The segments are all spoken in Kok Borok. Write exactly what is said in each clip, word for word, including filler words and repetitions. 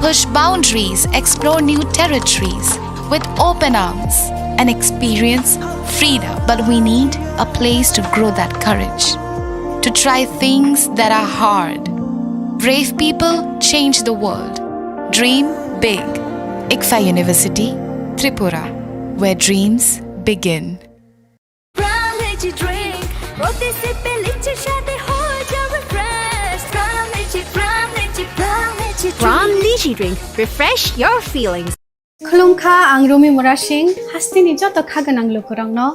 Push boundaries, explore new territories with open arms, and experience freedom. But we need a place to grow that courage, to try things that are hard. Brave people change the world. Dream big. ICFAI University, Tripura, where dreams begin. Pram Lychee Drink, প্রতি সিপে লিচির স্বাদে হয়ে যাবে fresh. Pram Lychee, Pram Lychee, Pram Lychee Drink। Pram Lychee Drink, refresh your feelings. Khulumkha, ang Rumi Murasing, hasteni joto kha gwnang lukurokno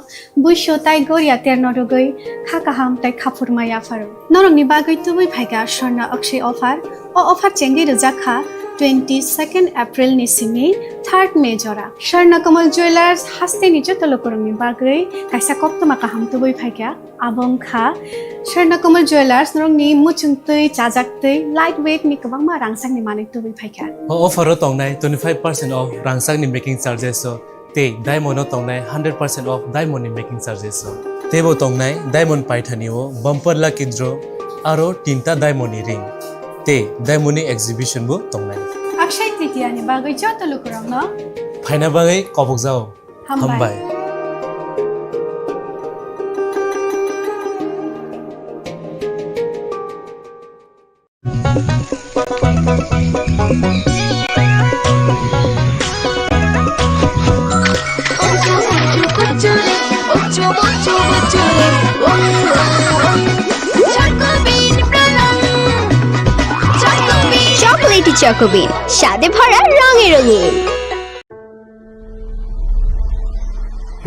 buisu tai goria terno rwgwi kha kaham tai khaphurma yapharo. Norokni bagwi tubui phaikha Swarna Akshay offer. O offer chengwi rwjak kha twenty second April ni simi third May jora. Swarna Kamal Jewellers hasteni joto lukurokni bagwi kaisa koktwma kaham tubui phaikha. Abo wngkha Swarna Kamal Jewellers, norokni muchungtwi, chajaktwi, light weight ni kwbangma rangchakni manwi tubui phaikha. O offer o tongnai twenty five percent off rangchakni making charges o tei diamond o tongnai hundred percent off diamond ni making charges o. Teibo tongnai diamond paithani o bumper lucky draw aro tinta diamond ni ring tei diamond ni exhibition bo tongnai. Akshay Tritiya ni bagwi joto lukurokno phaina bagwi kobokjao. Hambai. Hambai. Chocolatey Choco Bean, স্বাদে ভরা রঙে রঙিন।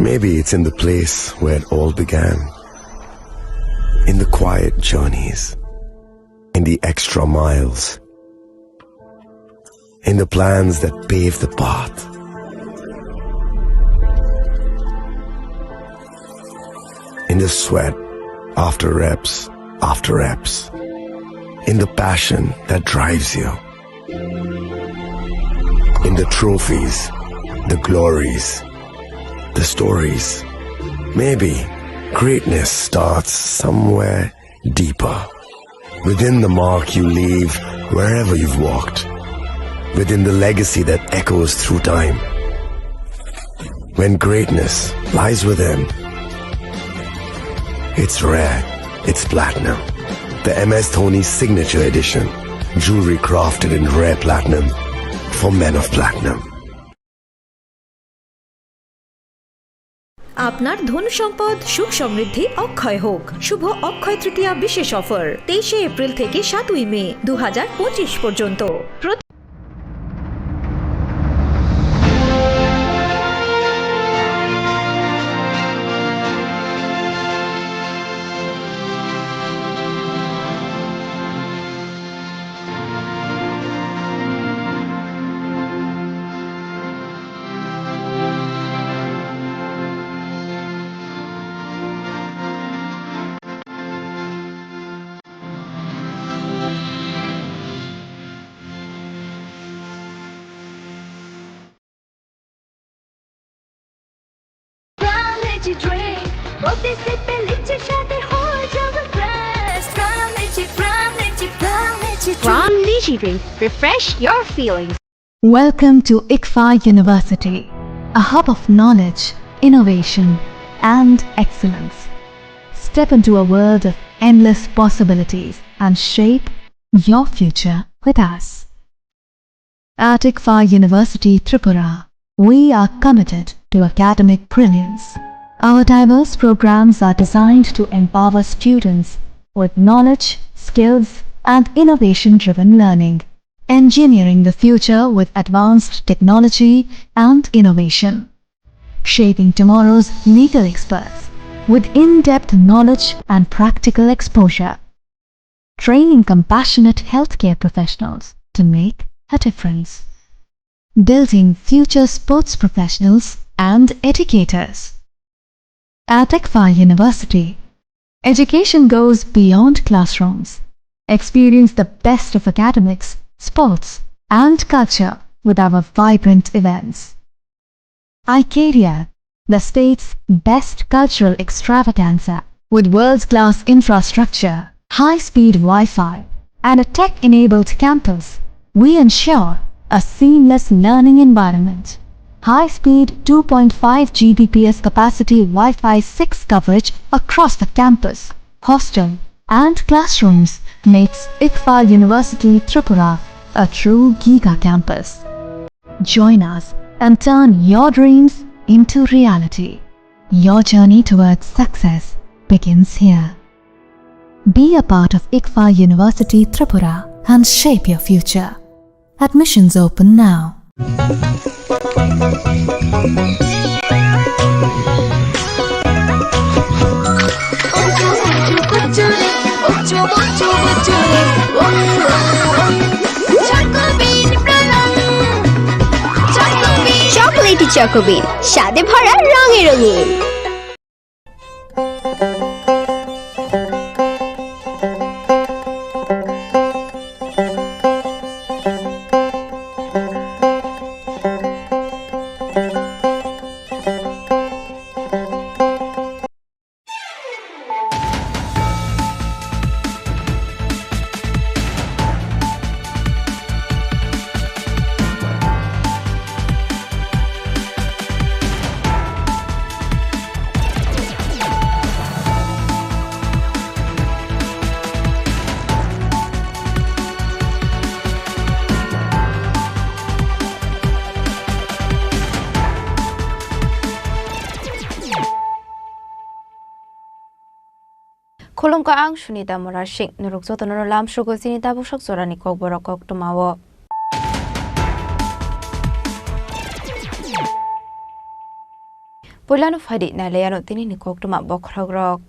Maybe it's in the place where it all began. In the quiet journeys. In the extra miles. In the plans that pave the path. In the sweat after reps, after reps. In the passion that drives you. In the trophies, the glories, the stories. Maybe greatness starts somewhere deeper. Within the mark you leave wherever you've walked. Within the legacy that echoes through time. When greatness lies within, it's rare, it's platinum. The M S Dhoni Signature Edition. Jewelry crafted in rare platinum for men of platinum. আপনার ধন সম্পদ সুখ সমৃদ্ধি অক্ষয় হোক। শুভ অক্ষয় তৃতীয়া বিশেষ অফার, তেইশে এপ্রিল থেকে সাতই মে দু হাজার পঁচিশ পর্যন্ত। প্রতি Pram Lychee Drink, প্রতি সিপে লিচির স্বাদে হয়ে যাবে fresh. Pram Lychee, Pram Lychee, Pram Lychee Drink। Pram Lychee Drink, refresh your feelings. Welcome to ICFAI University, a hub of knowledge, innovation, and excellence. Step into a world of endless possibilities and shape your future with us. At ICFAI University Tripura, we are committed to academic brilliance. Our diverse programs are designed to empower students with knowledge, skills, and innovation-driven learning, engineering the future with advanced technology and innovation, shaping tomorrow's legal experts with in-depth knowledge and practical exposure, training compassionate healthcare professionals to make a difference, building future sports professionals and educators. At ICFAI University, education goes beyond classrooms. Experience the best of academics, sports, and culture with our vibrant events. ICADIA, the state's best cultural extravaganza, with world-class infrastructure, high-speed Wi-Fi, and a tech-enabled campus, we ensure A seamless learning environment. High speed two point five G B P S capacity Wi-Fi six coverage across the campus, hostel, and classrooms makes ICFAR University Tripura a true giga campus. Join us and turn your dreams into reality. Your journey towards success begins here. Be a part of ICFAR University Tripura and shape your future. Admissions open now. Chocolatey Choco Bean, স্বাদে ভরা, রঙে রঙিন। Khulumkha, ang Sunita Murasing, norok jotono lamsugo chini tabuksak jorani kokborok koktwmao. Puilano phaidi nailaiano tinini koktwma bokhorokrok.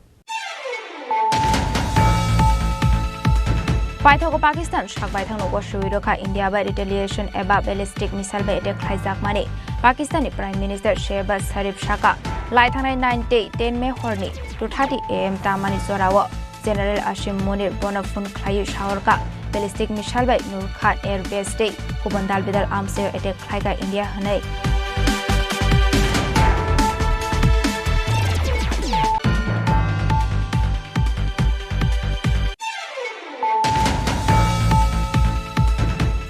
Paithago Pakistan sak baithangno uasui rwkha India bai retaliation eba ballistic missile bai attack khlaijakmani. Pakistanni Prime Minister Shehbaz Sharif sakha, lai thangnai nine tei ten May horni two thirty A M tamani jorao General Asim Munir bono phone khlaiwi sahorkha, ballistic missile bai Nur Khan Air Base tei kubun dalbidal amchaio attack khlaikha India hwnwi.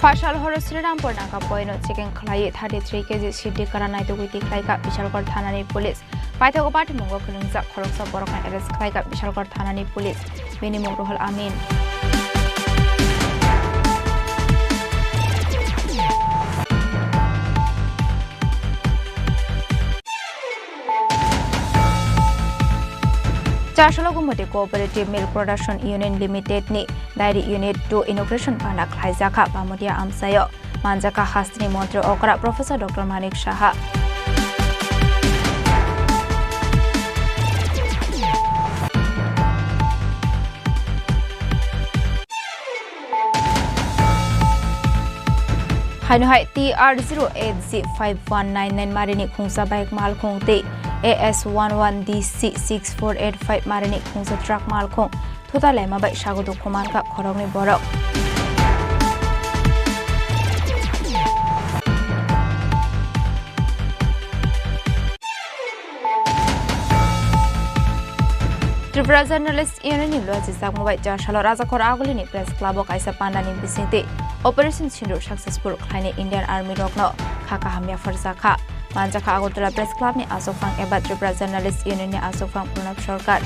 Phaisal horo Srirampur Nagapoino checking khlaiwi thirty three K G siddi kara naitugwi tikhlaikha Bishalgarh thanani police. Paithago patimungo kwrwngjak khoroksa borokno arrest khlaikha Bishalgarh thanani police. Bini mung Ruhul Amin. Chasolo Gumoti Cooperative Milk Production Union Limited ni Dairy Unit two inauguration bana khlaijakha Bamudia amchaio. Manjakha hasteni montri okra Professor Doctor Manik Saha. Haino hai T R zero eight G five one nine nine marini khungsa bike malkhung tei A S one one D C six four eight five marini khungsa truck malkhung thuta lema bai sago dukhu mankha khoroknwi borok. Tripura Journalist Union ni luachijakmung bai Chasalo Rajakhor Agulini Press Club o kaisa panda ni bisingtwi Operation Sindoor successful khlainai Indian Army rokno kha kaham yapharjakha. Manjakha Agartala Press Club ni aswkphang eba Tripura Journalist Union ni aswkphang Pranab Sarkar.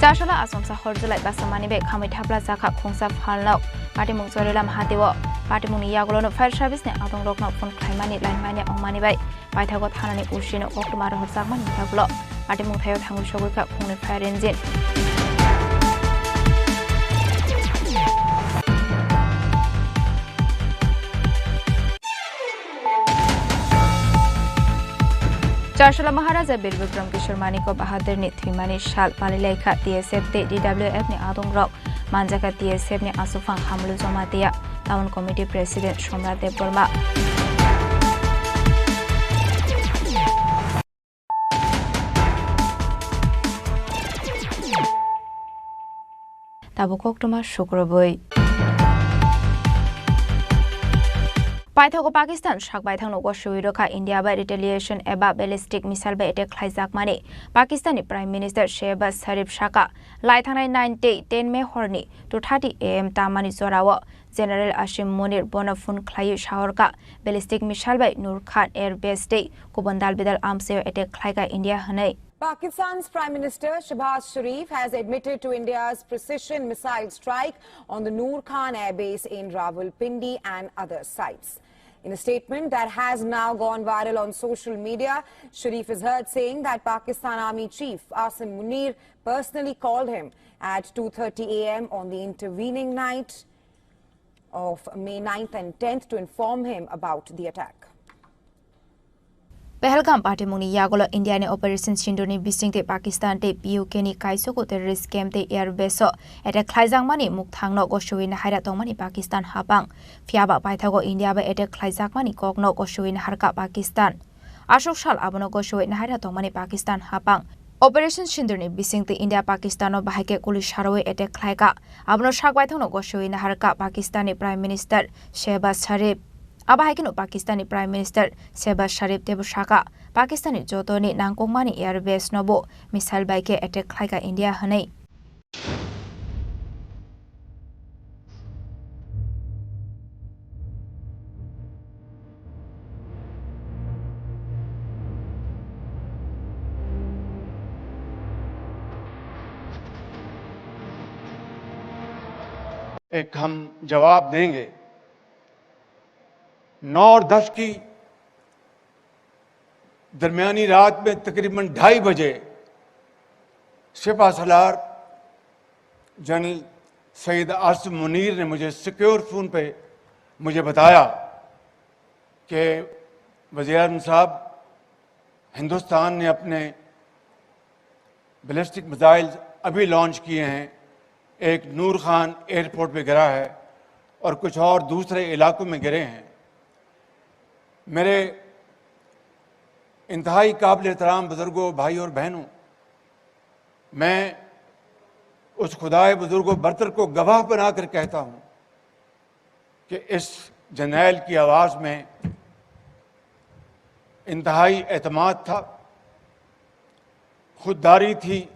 Chasala Asongsa Horjulai Basamani bai khamwi thapla jakha khungsa phalnok. Patimung Chorilam hatio. Patimungni yagulono fire service ni adongrokno phone khlaimani line manya ongmani bai paithago thanani usino koktwma rohorjakmani yagulo. Patimung thaio thangwi sogwi kha khungni fire engine. Chasala Maharaja Bir Bikram Kishore Manikya Bahadurni thwimani sal palilaikha T S F tei D W F ni adongrok. Manjakha T S F ni aswkphang Hamlu Jamatia Town Committee President Somrat Debbarma. Tabuk koktwma sukrubwi. Paithago Pakistan sak baithangno gosoi rwkha India bai retaliation eba ballistic missile bai attack khlaijakmani. Pakistanni Prime Minister Shehbaz Sharif sakha, lai thangnai nine tei ten May horni two thirty A M tamani jorao General Asim Munir bono phone khlaiwi sahorkha, ballistic missile bai Nur Khan Air Base tei kubun dalbidal amchaio attack khlaikha India hwnwi. Pakistan's Prime Minister Shehbaz Sharif has admitted to India's precision missile strike on the Nur Khan Air Base in Rawalpindi and other sites. In a statement that has now gone viral on social media, Sharif is heard saying that Pakistan Army Chief Asim Munir personally called him at two thirty A M on the intervening night of May ninth and tenth to inform him about the attack. Pahalgam patimungni yagulo Indiani Operation Sindoorni bisingtwi Pakistan tei P U K ni kaisoko terrorist camp tei air base-o attack khlaijakmani mukthangno gosoi nahaira tongmani Pakistan hapang. Phiyaba paithago India bai attack khlaijakmani kokno gosoi naharkha Pakistan. Aswk sal abono gosoi nahaira tongmani Pakistan hapang. Operation Sindoorni bisingtwi India Pakistano bahai khe kuli sarwi attack khlaikha. Abono sak baithangno gosoi naharkha Pakistanni Prime Minister Shehbaz Sharif. Abo hai kheno Pakistanni Prime Minister Shehbaz Sharif teibo sakha, Pakistanni jotoni nangkukmani air base nobo missile bai khe attack khlaikha India hwnwi. एक हम जवाब देंगे। नौ और दस की दरमियानी रात में तकरीबन ढाई बजे सिपह सालार जनरल सैयद आसिम मुनीर ने मुझे सिक्योर फोन पे मुझे बताया कि वज़ीर आज़म साहब, हिंदुस्तान ने अपने बैलिस्टिक मिसाइल अभी लॉन्च किए हैं, एक नूर खान एयरपोर्ट पे गिरा है और कुछ और दूसरे इलाकों में गिरे हैं। मेरे इंतहाई काबिल एहतराम बुजुर्गों, भाई और बहनों, मैं उस खुदाए बुजुर्गो बरतर को गवाह बनाकर कहता हूँ कि इस जरनैल की आवाज़ में इंतहाई एतमाद था, खुददारी थी।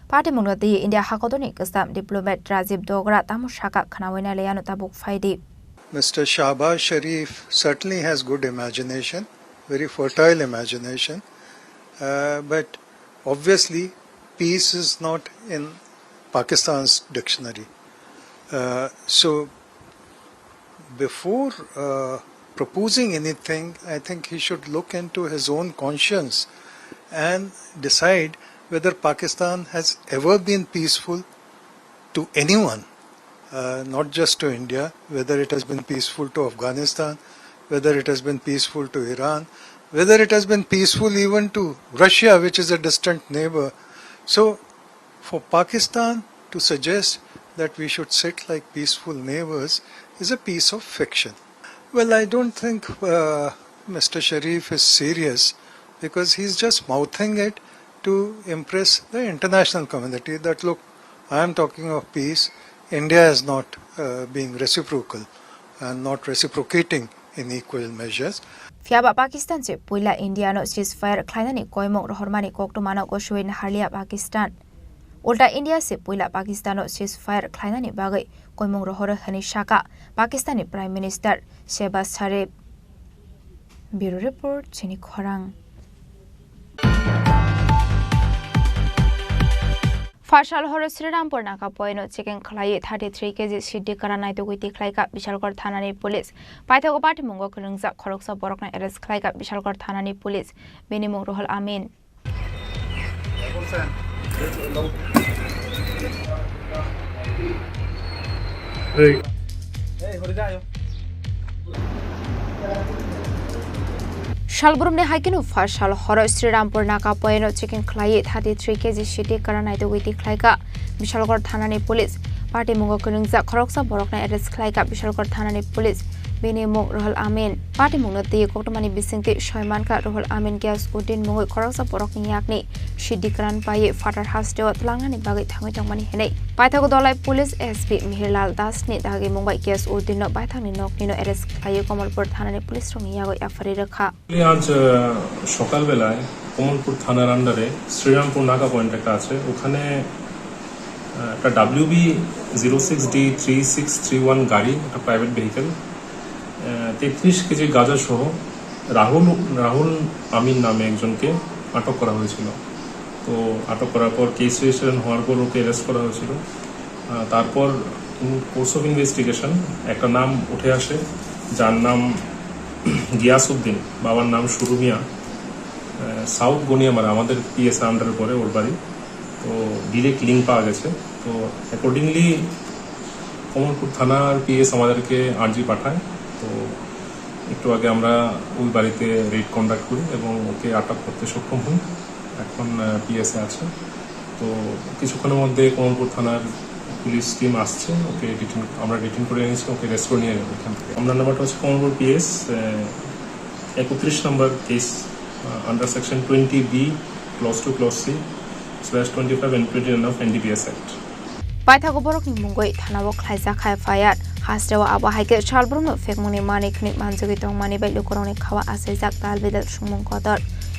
Patimungno twi India hakotorni kwcham diplomat Rajiv Dogra tamo sakha khnaui nailaiano tabuk phaidi. Mister Shahbaz Sharif certainly has good imagination, very fertile imagination, uh, but obviously peace is not in Pakistan's dictionary. Uh, so before uh, proposing anything, I think he should look into his own conscience and decide whether Pakistan has ever been peaceful to anyone, uh, not just to India, whether it has been peaceful to Afghanistan, whether it has been peaceful to Iran, whether it has been peaceful even to Russia, which is a distant neighbor. So, for Pakistan to suggest that we should sit like peaceful neighbors is a piece of fiction. Well, I don't think uh, Mister Sharif is serious because he's just mouthing it to impress the international community that, look, I am talking of peace. India is not uh, being reciprocal and not reciprocating in equal measures. Phiyaba Pakistan se puila India no ceasefire khlainani koimung rohormani koktwmano gosoi naharliya Pakistan. Ulta India se puila Pakistan no ceasefire khlainani bagwi koimung rohoro hwnwi sakha Pakistanni Prime Minister Shehbaz Sharif. Bureau Report, Chini Khorang. Phasal horo Srirampur Nakapoino checking khlaiwi thirty three K G siddi kwran naitugwi tikhlaikha Bishalgarh thanani police. Paithago patimungo kwrwngjak khoroksa borokno arrest khlaikha Bishalgarh thanani police. Bini mung Ruhul Amin. Salbrumni hai kheno phasal horo Srirampur Nakapoino checking khlaiwi thirty three K G siddi kwran naitugwi tikhlaikha Bishalgarh thanani police. Patimungo kwrwngjak khoroksa borokno arrest khlaikha Bishalgarh thanani police. Bini mung Ruhul Amin. Patimungno twi koktwmani bisingtwi soi mankha Ruhul Amin Giyas Uddin mungwi khoroksa borokni yakni sidikran paiwi phatar hasteo tlangnani bagwi thangwi tongmani hwnwi. Paithago Dolai Police S P Mihirlal Das ni dagi mung bai Giyas Uddin no baithangni nokni no arrest khlaiwi Kamalpur thanani police rokni yago F I R rwkha. আজ আহ, সকালবেলায় কমলপুর থানার আন্ডারে শ্রীরামপুর নাকা পয়েন্ট একটা আছে, ওখানে আহ, একটা WB zero six D three six three one গাড়ি, একটা প্রাইভেট ভেহিকেল, তেত্রিশ কেজি গাঁজা সহ রাহুল রাহুল আমিন নামে একজনকে আটক করা হয়েছিল। তো আটক করার পর কেস রেজিস্ট্রেশন হওয়ার পর ওকে অ্যারেস্ট করা হয়েছিল। আহ, তারপর ইন কোর্স অফ ইনভেস্টিগেশন একটা নাম উঠে আসে, যার নাম গিয়াসউদ্দিন, বাবার নাম সুরু মিয়া, আহ, সাউথ গনিয়ামারা, আমাদের পিএস আন্ডারে পড়ে ওর বাড়ি। তো ডিরেক্ট লিঙ্ক পাওয়া গেছে। তো অ্যাকর্ডিংলি কমলপুর থানার পিএস আমাদেরকে আরজি পাঠায়। তো একটু আগে আমরা ওই বাড়িতে রেড কন্ডাক্ট করি এবং ওকে আটক করতে সক্ষম হই। এখন পিএসএ আছে। তো কিছুক্ষণের মধ্যে কমলপুর থানার পুলিশ টিম আসছে, ওকে ডিটেন, আমরা ডিটেন করে এনেছি, ওকে অ্যারেস্ট করে নিয়ে যাবো এখান থেকে। আমার নাম্বারটা হচ্ছে কমলপুর পিএস একত্রিশ নম্বর case, under section twenty B, clause two clause C, slash twenty five and twenty nine of NDPS act. Paithago borokni mungwi thanao khlaijak kha F I R. Hasteo abo hai khe salbrumno phekmungni manwi khwnwi manjagwi tongmani bai lukurokni khao achaijak tal bidal songmung kotor.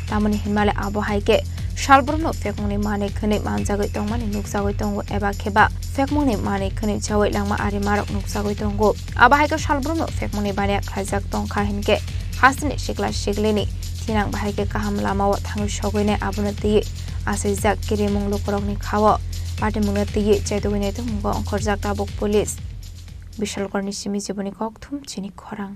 Tamoni hinmale abo hai khe salbrumno phekmungni manwi khwnwi manjagwi tongmani nukjagwi tongo eba khe ba phekmungni manwi khwnwi chawi langma ari marok nukjagwi tongo. Abo hai khe salbrumno phekmungni baniya khlaijak tongkha hinkhe hasteni sikla siklini thinang bahai khe kaham lamao thangwi sogwinai abono twiwi achaijak kirimung lukurokni khao. Patimungno twiwi chaitugwi naitugmungo ongkhorjak tabuk police. Bishalgarhni simi jiboni kokthum chini khorang.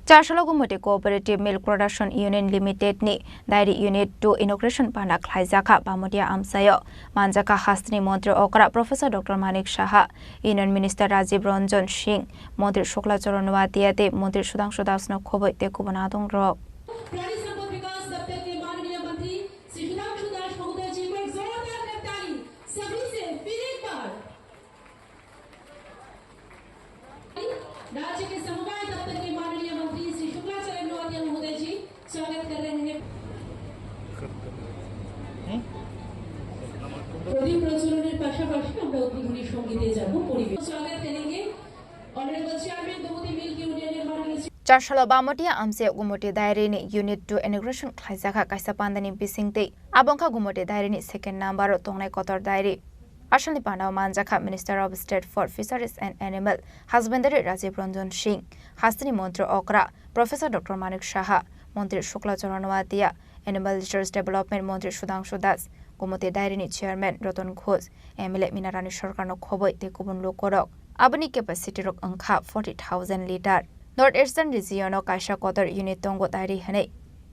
Charsalo Gumoti Cooperative Milk Production Union Limited ni Dairy Unit two inauguration panda khlaijakha Bamotia amchaio. Manjakha hasteni montri okra Professor Doctor Manik Saha, Union Minister Rajiv Ranjan Singh, Montri Shukla Charan Noatia tei Montri Sudhanshu Das no khoboi tei kubun adong rok. प्राणी संपद विकास दफ्तर के माननीय मंत्री श्री सुधांशु दास महोदय जी को एक जोरदार करताली सभी से फिर एक बार। राज्य के समवाय दफ्तर के माननीय मंत्री श्री शुक्लाचरण नौटियाल महोदय जी स्वागत कर रहे हैं। প্রদীপ প্রজ্বলনের পাশাপাশি আমরা উদ্বোধনী সঙ্গীতে যাব। পরিবেশ স্বাগত করেন অনারেবল চেয়ারম্যান গোমতী মিল্ক ইউনিয়নের মাননীয় Shri Charsalo Bamotia amchaio Gumoti Dairy ni Unit two inauguration khlaijakha kaisa pandani bisingtwi. Abo wngkha Gumoti Dairy ni second number o tongnai kotor dairy. Asalni pandao manjakha Minister of State for Fisheries and Animal Husbandry Rajiv Ranjan Singh, hasteni montri okra Professor Doctor Manik Saha, Montri Shukla Charan Noatia, Animal Resource Development Montri Sudhanshu Das, Gumoti Dairy ni Chairman Ratan Ghosh, M L A Mina Rani Sarkar no khoboi tei kubun lukurok. Aboni capacity rok wngkha forty thousand litre. North Eastern Region o kaisa kotor unit tongo dairy hinwi.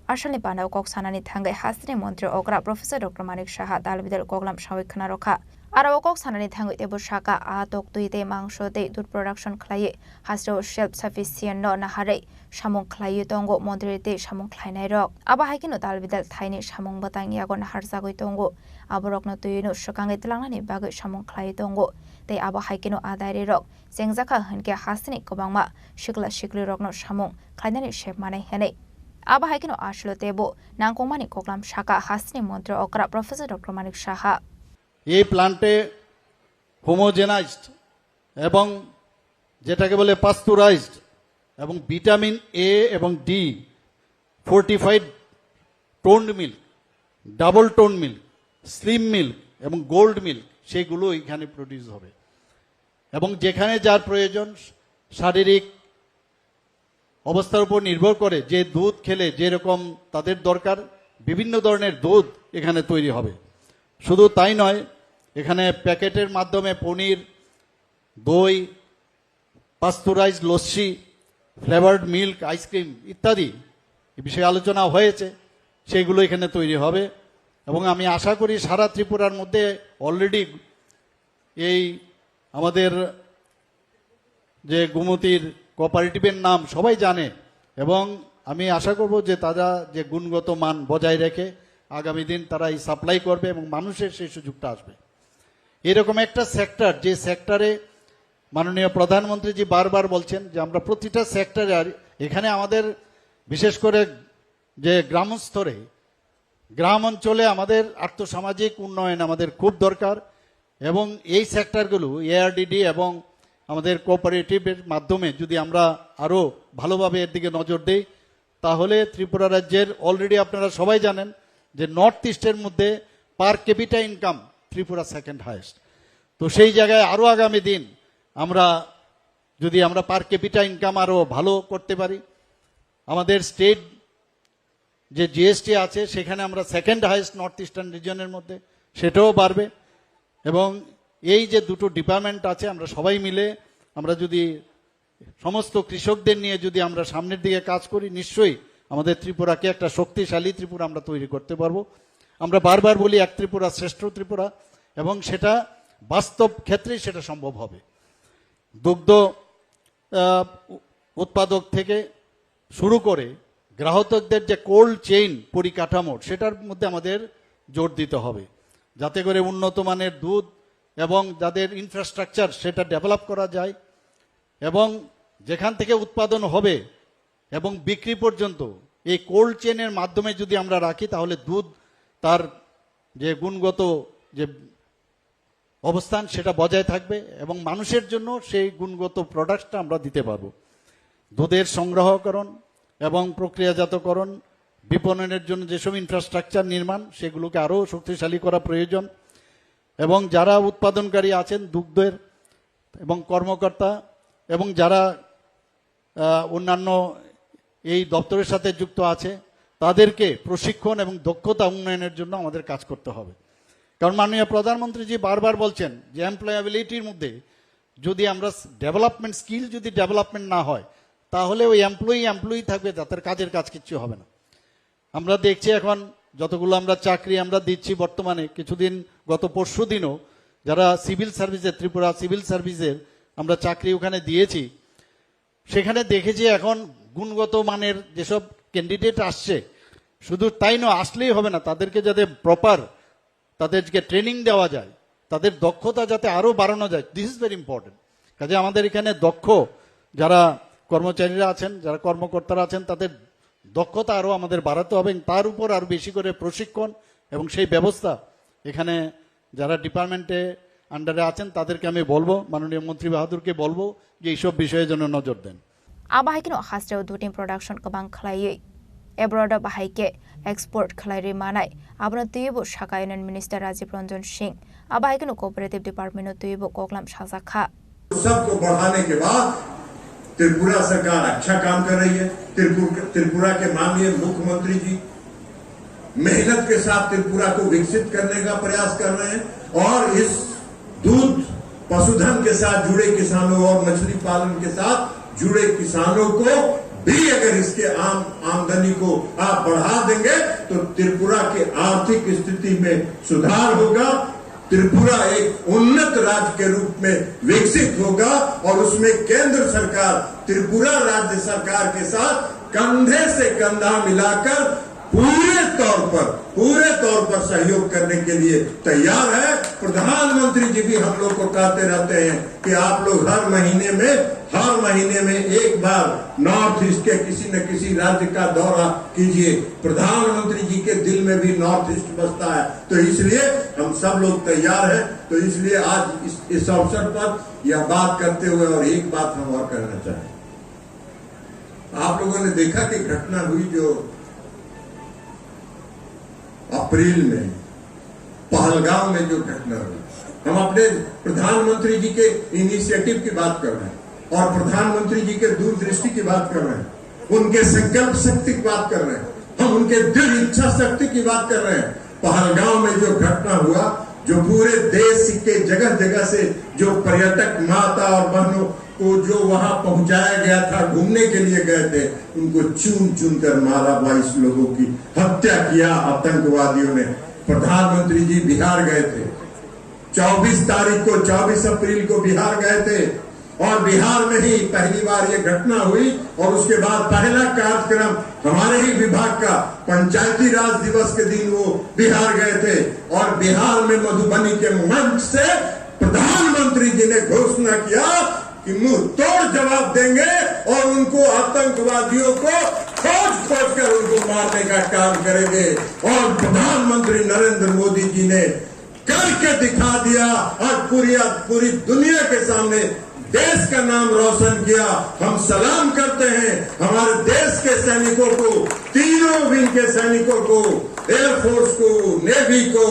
Asalni pandao kok sanani thangwi hasteni montri okra Professor Doctor Manik Saha dalbidal koklam sawi khna rokha. Aro o kok sanani thangwi teibo saka, a tok twi tei mangso tei dud production khlaiwi hasteo self sufficient no naharwi samung khlaiwi tongo montri tei samung khlainai rok. Abo hai kheno dalbidal thaini samung bwtang yago naharjagwi tongo. Aborokno twino swkangwi twlangnani bagwi samung khlaiwi tongo. Tei abo hai kheno a dairy rok chengjakha hinkhe hasteni kwbangma sikla siklirokno samung khlainani sep manai hinwi. Abo hai kheno aswlo teibo nangkukmani koklam saka hasteni montri okra Professor Doctor Manik Saha. এই প্ল্যান্টে হোমোজেনাইজড এবং যেটাকে বলে পাস্তুরাইজড এবং vitamin A এবং D fortified toned milk, double tone milk, slim milk এবং gold milk, সেগুলো এখানে প্রডিউস হবে। এবং যেখানে যার প্রয়োজন, শারীরিক অবস্থার উপর নির্ভর করে যে দুধ খেলে যেরকম তাদের দরকার, বিভিন্ন ধরনের দুধ এখানে তৈরি হবে। শুধু তাই নয়, এখানে প্যাকেটের মাধ্যমে পনির, দই, পাস্তুরাইজ লস্যি, ফ্লেভার্ড মিল্ক, আইসক্রিম ইত্যাদি এ বিষয়ে আলোচনা হয়েছে, সেগুলো এখানে তৈরি হবে। এবং আমি আশা করি সারা ত্রিপুরার মধ্যে অলরেডি এই আমাদের যে গোমতীর কোঅপারেটিভের নাম সবাই জানে, এবং আমি আশা করব যে তারা যে গুণগত মান বজায় রেখে আগামী দিন তারা এই সাপ্লাই করবে এবং মানুষের সেই সুযোগটা আসবে। এরকম একটা সেক্টর, যে সেক্টরে মাননীয় প্রধানমন্ত্রীজি বারবার বলছেন যে আমরা প্রতিটা সেক্টরে, আর এখানে আমাদের বিশেষ করে যে গ্রাম স্তরে, গ্রাম অঞ্চলে আমাদের আর্থসামাজিক উন্নয়ন আমাদের খুব দরকার। এবং এই সেক্টরগুলো এআরডিডি এবং আমাদের কোঅপারেটিভের মাধ্যমে যদি আমরা আরও ভালোভাবে এর দিকে নজর দিই, তাহলে ত্রিপুরা রাজ্যের, অলরেডি আপনারা সবাই জানেন যে নর্থ ইস্টের মধ্যে পার capital income Tripura second highest. তো সেই জায়গায় আরও আগামী দিন আমরা যদি আমরা পার ক্যাপিটা ইনকাম আরও ভালো করতে পারি, আমাদের স্টেট যে জিএসটি আছে, সেখানে আমরা সেকেন্ড হায়েস্ট নর্থ ইস্টার্ন রিজনের মধ্যে, সেটাও বাড়বে। এবং এই যে দুটো ডিপার্টমেন্ট আছে, আমরা সবাই মিলে আমরা যদি সমস্ত কৃষকদের নিয়ে যদি আমরা সামনের দিকে কাজ করি, নিশ্চয়ই আমাদের ত্রিপুরাকে একটা শক্তিশালী ত্রিপুরা আমরা তৈরি করতে পারবো। আমরা বারবার বলি, এক ত্রিপুরা, শ্রেষ্ঠ ত্রিপুরা, এবং সেটা বাস্তব ক্ষেত্রেই সেটা সম্ভব হবে। দুগ্ধ আহ, উ- উৎপাদক থেকে শুরু করে গ্রাহকদের যে কোল্ড চেইন পরিকাঠামো, সেটার মধ্যে আমাদের জোর দিতে হবে, যাতে করে উন্নত মানের দুধ এবং যাদের ইনফ্রাস্ট্রাকচার, সেটা ডেভেলপ করা যায়। এবং যেখান থেকে উৎপাদন হবে এবং বিক্রি পর্যন্ত এই কোল্ড চেইনের মাধ্যমে যদি আমরা রাখি, তাহলে দুধ তার যে গুণগত যে অবস্থান, সেটা বজায় থাকবে এবং মানুষের জন্য সেই গুণগত প্রোডাক্টটা আমরা দিতে পারবো। দুধের সংগ্রহকরণ এবং প্রক্রিয়াজাতকরণ, বিপণনের জন্য যেসব ইনফ্রাস্ট্রাকচার নির্মাণ, সেগুলোকে আরও শক্তিশালী করা প্রয়োজন। এবং যারা উৎপাদনকারী আছেন দুগ্ধের এবং কর্মকর্তা এবং যারা আহ, অন্যান্য এই দপ্তরের সাথে যুক্ত আছে, তাদেরকে প্রশিক্ষণ এবং দক্ষতা উন্নয়নের জন্য আমাদের কাজ করতে হবে। কারণ মাননীয় প্রধানমন্ত্রীজি বারবার বলছেন যে এমপ্লয়াবিলিটির মধ্যে যদি আমরা ডেভেলপমেন্ট, স্কিল যদি ডেভেলপমেন্ট না হয়, তাহলে ওই এমপ্লয়ি এমপ্লয়ি থাকবে, তাদের কাজের কাজ কিচ্ছু হবে না। আমরা দেখছি এখন যতগুলো আমরা চাকরি আমরা দিচ্ছি বর্তমানে, কিছুদিন, গত পরশু দিনও যারা সিভিল সার্ভিসের, ত্রিপুরা সিভিল সার্ভিসের আমরা চাকরি ওখানে দিয়েছি, সেখানে দেখেছি এখন গুণগত মানের যেসব ক্যান্ডিডেট আসছে, শুধু তাই নয়, আসলেই হবে না, তাদেরকে যাতে প্রপার তাদেরকে ট্রেনিং দেওয়া যায়, তাদের দক্ষতা যাতে আরও বাড়ানো যায়, this is very important। কাজে আমাদের এখানে দক্ষ যারা কর্মচারীরা আছেন, যারা কর্মকর্তারা আছেন, তাদের দক্ষতা আরও আমাদের বাড়াতে হবে এবং তার উপর আরও বেশি করে প্রশিক্ষণ এবং সেই ব্যবস্থা এখানে যারা ডিপার্টমেন্টে আন্ডারে আছেন, তাদেরকে আমি বলবো, মাননীয় মন্ত্রী বাহাদুরকে বলবো যে এইসব বিষয়ে যেন নজর দেন। Abo hai kheno hasteo duting production kwbang khlaiwi abroad o bahai khe export khlairwi manai, abono twiwi bo sakha Union Minister Rajiv Ranjan Singh. Abo hai kheno Cooperative Department o twiwi bo koklam sajak kha. सबको बढ़ाने के बाद त्रिपुरा सरकार अच्छा काम कर रही है। त्रिपुर-, त्रिपुरा के माननीय मुख्यमंत्री जी मेहनत के साथ त्रिपुरा को विकसित करने का प्रयास कर रहे हैं और इस दूध पशुधन के साथ जुड़े किसानों और मछली पालन के साथ जुड़े किसानों को भी अगर इसके आम आमदनी को आप बढ़ा देंगे तो त्रिपुरा की आर्थिक स्थिति में सुधार होगा। त्रिपुरा एक उन्नत राज्य के रूप में विकसित होगा और उसमें केंद्र सरकार त्रिपुरा राज्य सरकार के साथ कंधे से कंधा मिलाकर पूरे तौर पर, पूरे तौर पर सहयोग करने के लिए तैयार है। प्रधानमंत्री जी भी हम लोग को कहते रहते हैं कि आप लोग हर महीने में, हर महीने में एक बार नॉर्थ ईस्ट के किसी न किसी राज्य का दौरा कीजिए। प्रधानमंत्री जी के दिल में भी नॉर्थ ईस्ट बसता है, तो इसलिए हम सब लोग तैयार हैं। तो इसलिए आज इस, इस अवसर पर यह बात करते हुए और एक बात हम और कहना चाहें। आप लोगों ने देखा कि घटना हुई जो अप्रैल में पहलगाम में जो घटना हुई, हम अपने प्रधानमंत्री जी के इनिशिएटिव की बात कर रहे हैं और प्रधानमंत्री जी के दूरदृष्टि की बात कर रहे हैं, उनके संकल्प शक्ति की बात कर रहे हैं, हम उनके दृढ़ इच्छा शक्ति की बात कर रहे हैं। पहलगाम में जो घटना हुआ, जो पूरे देश के जगह जगह से जो पर्यटक माता और बहनों को जो वहां पहुंचाया गया था, घूमने के लिए गए थे, उनको चुन चुन कर मारा, बाईस लोगों की हत्या किया आतंकवादियों ने। प्रधानमंत्री जी बिहार गए थे, चौबीस तारीख को, चौबीस अप्रैल को बिहार गए थे और बिहार में ही पहली बार ये घटना हुई और उसके बाद पहला कार्यक्रम हमारे ही विभाग का पंचायती राज दिवस के दिन वो बिहार गए थे और बिहार में मधुबनी के मंच से प्रधानमंत्री जी ने घोषणा किया कि मुंह तोड़ जवाब देंगे और उनको, आतंकवादियों को खोज खोज कर उनको मारने का काम करेंगे। और प्रधानमंत्री नरेंद्र मोदी जी ने करके दिखा दिया। आज पूरी, पूरी दुनिया के सामने देश का नाम रोशन किया। हम सलाम करते हैं हमारे देश के सैनिकों को, तीनों विंग के सैनिकों को, एयरफोर्स को, नेवी को,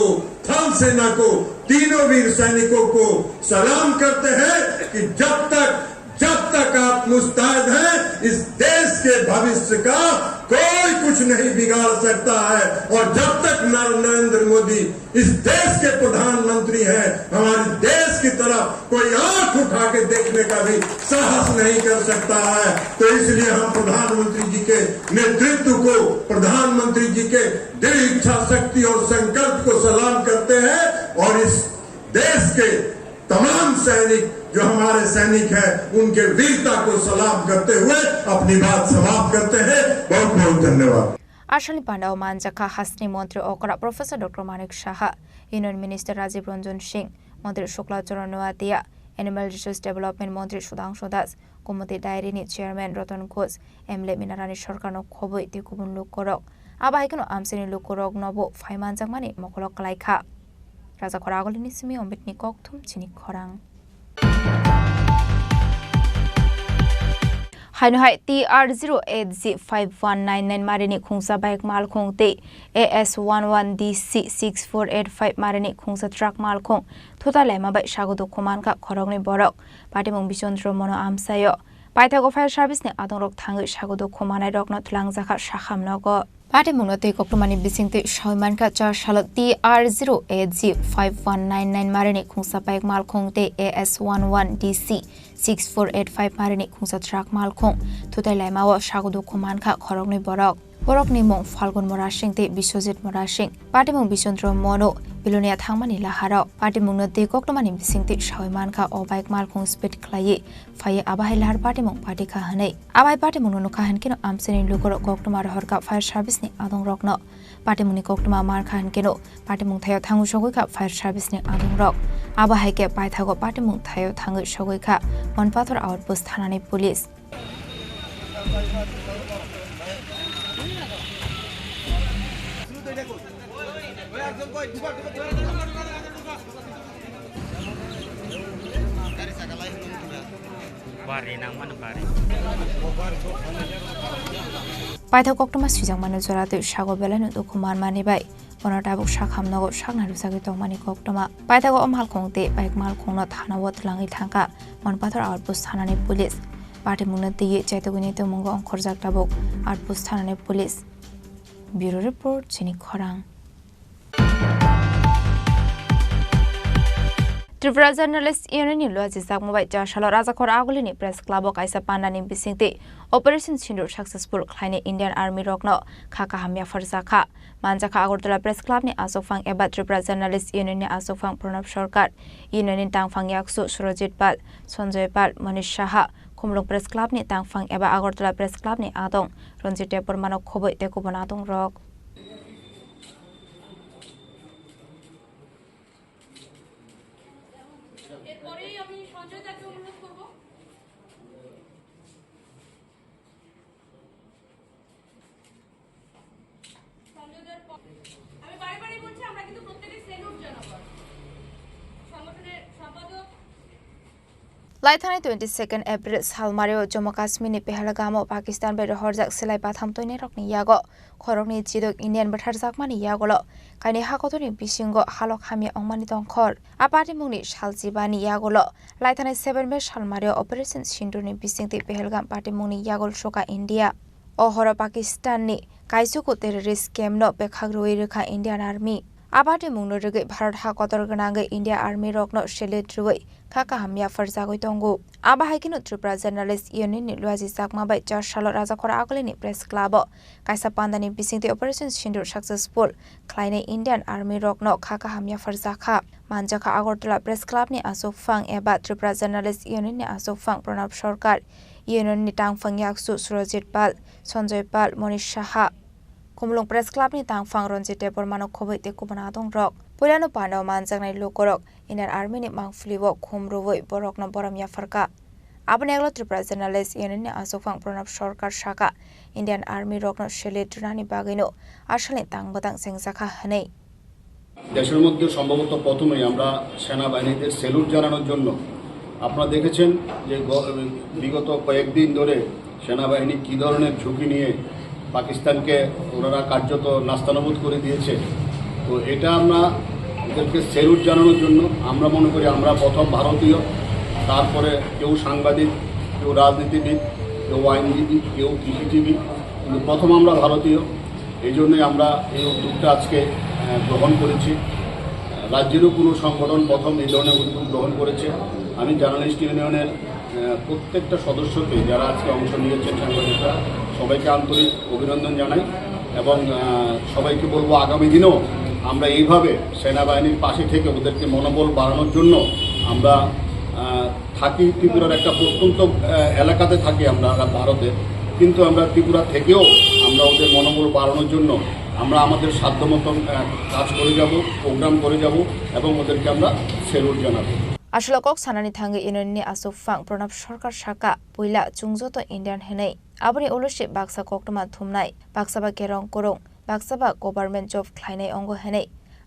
थल सेना को, तीनों वीर सैनिकों को सलाम करते हैं कि जब तक, जब तक आप मुस्तैद हैं, इस देश के भविष्य का कोई कुछ नहीं बिगाड़ सकता है। और जब तक नर-, नरेंद्र मोदी इस देश के प्रधानमंत्री हैं, हमारे देश की तरफ कोई आंख उठा के देखने का भी साहस नहीं कर सकता है। तो इसलिए हम प्रधानमंत्री जी के नेतृत्व को, प्रधानमंत्री जी के दृढ़ इच्छा शक्ति और संकल्प को सलाम करते हैं और इस देश के तमाम सैनिक, जो हमारे सैनिक हैं, उनके वीरता को सलाम करते हुए अपनी बात समाप्त करते हैं। बहुत बहुत धन्यवाद। Aswkni pandao manjakha hasteni montri okra Professor Doctor Manik Saha, Union Minister Rajiv Ranjan Singh, Montri Shukla Charan Noatia, Animal Resource Development Montri Sudhanshu Das, Gomoti Dairy ni Chairman Ratan Ghosh, M L A Minarani Sarkarno khobwi tei kubun lukurok. Abo hai kheno amchaini lukuroknobo phai manjakmani mokolo kwlaikha. Rajakhor Agulini simi Omitni kokthum chini khorang. Haino hai T R zero eight G five one nine nine marini khungsa bike malkhung tei A S one one D C six four eight five marini khungsa truck malkhung thutai laima bai sago dukhu mankha khoroknwi borok. Patimung Bichondro Mono amchaio. Paithago fire service ni adongrok thangwi sago dukhu manairokno twlangjakha sakham nogo. Patimungno twi koktwmani bisingtwi sawi mankha char salo T R zero eight G five one nine nine marini khungsa bike malkhung tei A S one one D C six four eight five marini khungsa truck malkhung thutai laimao sago dukhu mankha khoroknwi borok. Borokni mung Falgun Morasing tei Biswajit Morasing. Patimung Bichondro Mono Bilonia thangmani laharo patimungno twi koktwmani bisingtwi sawi mankha o bike malkhung speed khlaiwi phaiwi abo hai lahar patimung patikha hwnwi. Abo hai patimungno nukha hinkhe no amchaini lukurok koktwma rohorkha fire service ni adongrokno. Patimungni koktwma mankha hinkhe no patimung thaio thangwi sogwi kha fire service ni adongrok. Abo hai khe paithago patimung thaio thangwi sogwi kha Monpathor outpost thanani police. Paithak koktwma swijak mano jora twi sago belai no dukhu man mani bai bono tabuk sakham nogo sakna rwchagwi tongmani koktwma. Paithago o malkhung tei bike malkhung no thana o twlangwi thangkha Monpathor outpost thanani police. Patimungno twiwi chaitugwini tongmungo ongkhorjak tabuk outpost thanani police. Bureau report, chini khorang. Tripura Journalist Union ni luajijakma bai char salo Rajakhor Agulini Press Club o kaisa pandani bisingtwi Operation Sindoor successful khlainai Indian Army rokno kha kaham yapharjakha. Manjakha Agartala Press Club ni achukphang eba Tripura Journalist Union ni achukphang Pranab Sarkar, Union ni tangphang yaksu Surajit Pal, Sanjoy Pal, Manish Saha, Khumulwng Press Club ni tangphang eba Agartala Press Club ni adong Ranjit Debbarma no khobwi tei kubun adong rok. আমি বারে বারে বলছি, আমরা কিন্তু প্রত্যেকে স্যালুট জানাবো। সংগঠনের সম্পাদক। Laithanai twenty second April salmario Jammu Kashmir ni Pahalgam o Pakistan bai rohorjak silai batham toinai rokni yago khoroknwi chidok Indian bwtharjakmani yagulo kainwi hakotorni bisingo halok hamya wngmani tongkhor. A patimungni salchibani yagulo laithanai seven May salmario Operation Sindoor ni bisingtwi Pahalgam patimungni yagul suka India. O horo Pakistan ni kaisuku terrorist camp no bekhak rwui rwkha Indian Army. A patimungno rwgwi Bharat ha kotor gwnangwi India Army rokno salute rwui kha kaham yapharjagwi tongo. Abo hai kheno Tripura Journalist Union ni luajijakma bai char salo Rajakhor Agulini Press Club o kaisa pandani bisingtwi Operation Sindoor successful khlainai Indian Army rokno kha kaham yapharjakha. Manjakha Agartala Press Club ni achukphang eba Tripura Journalist Union ni achukphang Pranab Sarkar, Union ni tangphang yaksu Surajit Pal, Sanjoy Pal, Manish Saha. Khumulwng Press Club ni tangphang Ranjit Debbarma no khobwi tei kubun adong rok. Puilano pandao manjaknai lukurok Indian Army ni mangpili o khum rwui borokno borom yapharkha. Aboni yagulo Tripura Journalist Union ni achukphang Pranab Sarkar sakha, Indian Army rokno salute rwnani bagwino asalni tang bwtang chengjakha hwnwi. দেশের মধ্যে সম্ভবত প্রথমেই আমরা সেনাবাহিনীদের স্যালুট জানানোর জন্য, আপনারা দেখেছেন যে গ-, বিগত কয়েকদিন ধরে সেনাবাহিনী কী ধরনের ঝুঁকি নিয়ে পাকিস্তানকে ওনারা কার্যত নাস্তানাবুদ করে দিয়েছে। তো এটা আমরা ওদেরকে স্যালুট জানানোর জন্য, আমরা মনে করি আমরা প্রথম ভারতীয়, তারপরে কেউ সাংবাদিক, কেউ রাজনীতিবিদ, কেউ আইনজীবী, কেউ কৃষিজীবী, কিন্তু প্রথম আমরা ভারতীয়। এই জন্যই আমরা এই উদ্যোগটা আজকে, আহ, গ্রহণ করেছি। রাজ্যেরও কোনো সংগঠন প্রথম এই ধরনের উদ্যোগ গ্রহণ করেছে। আমি জার্নালিস্ট ইউনিয়নের, আহ, প্রত্যেকটা সদস্যকে, যারা আজকে অংশ নিয়েছেন, সাংবাদিকরা, সবাইকে আন্তরিক অভিনন্দন জানাই এবং, আহ, সবাইকে বলবো, আগামী দিনেও আমরা এইভাবে সেনাবাহিনীর পাশে থেকে ওদেরকে মনোবল বাড়ানোর জন্য আমরা, আহ, থাকি ত্রিপুরার একটা প্রত্যন্ত, আহ, এলাকাতে থাকি আমরা ভারতে, কিন্তু আমরা ত্রিপুরা থেকেও আমরা ওদের মনোবল বাড়ানোর জন্য আমরা আমাদের সাধ্য মতন, আহ, কাজ করে যাব, প্রোগ্রাম করে যাব এবং ওদেরকে আমরা স্যালুট জানাবো। Aswk kok sanani thangwi Union ni achukphang Pranab Sarkar sakha, puila chwng joto Indian hwnwi. Aboni ulo se baksa koktwma thumnai, baksa ba kerong kwrwng, baksa ba government job khlainai wngo hwnwi.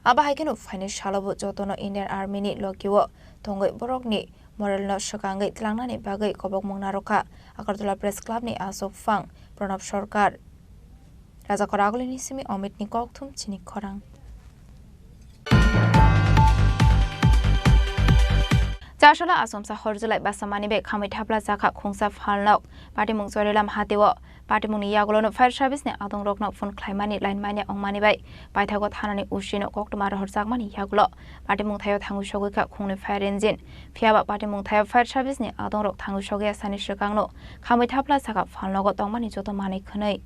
Abo hai kheno phainai salo bo jotono Indian Army ni logi o tongwi borokni moral no swkangwi twlangnani bagwi kobokmung narwkha Agartala Press Club ni achukphang Pranab Sarkar. Rajakor Agulini simi Amit ni kokthum chini khorang. Chasala asomsa horjulai basa mani bai khamwi thapla jakha khungsa phalnok. Patimung Chorilam hatio. Patimungni yagulono fire service ni adongrokno phone khlaimani line manya ongmani bai paithago thanani usino koktwma rohorjakmani yagulo patimung thaio thangwi sogwi kha khungni fire engine. Phiyaba patimung thaio fire service ni adongrok thangwi sogwi asani swkangno khamwi thapla saka phalnogo tongmani joto manwi khwnwi.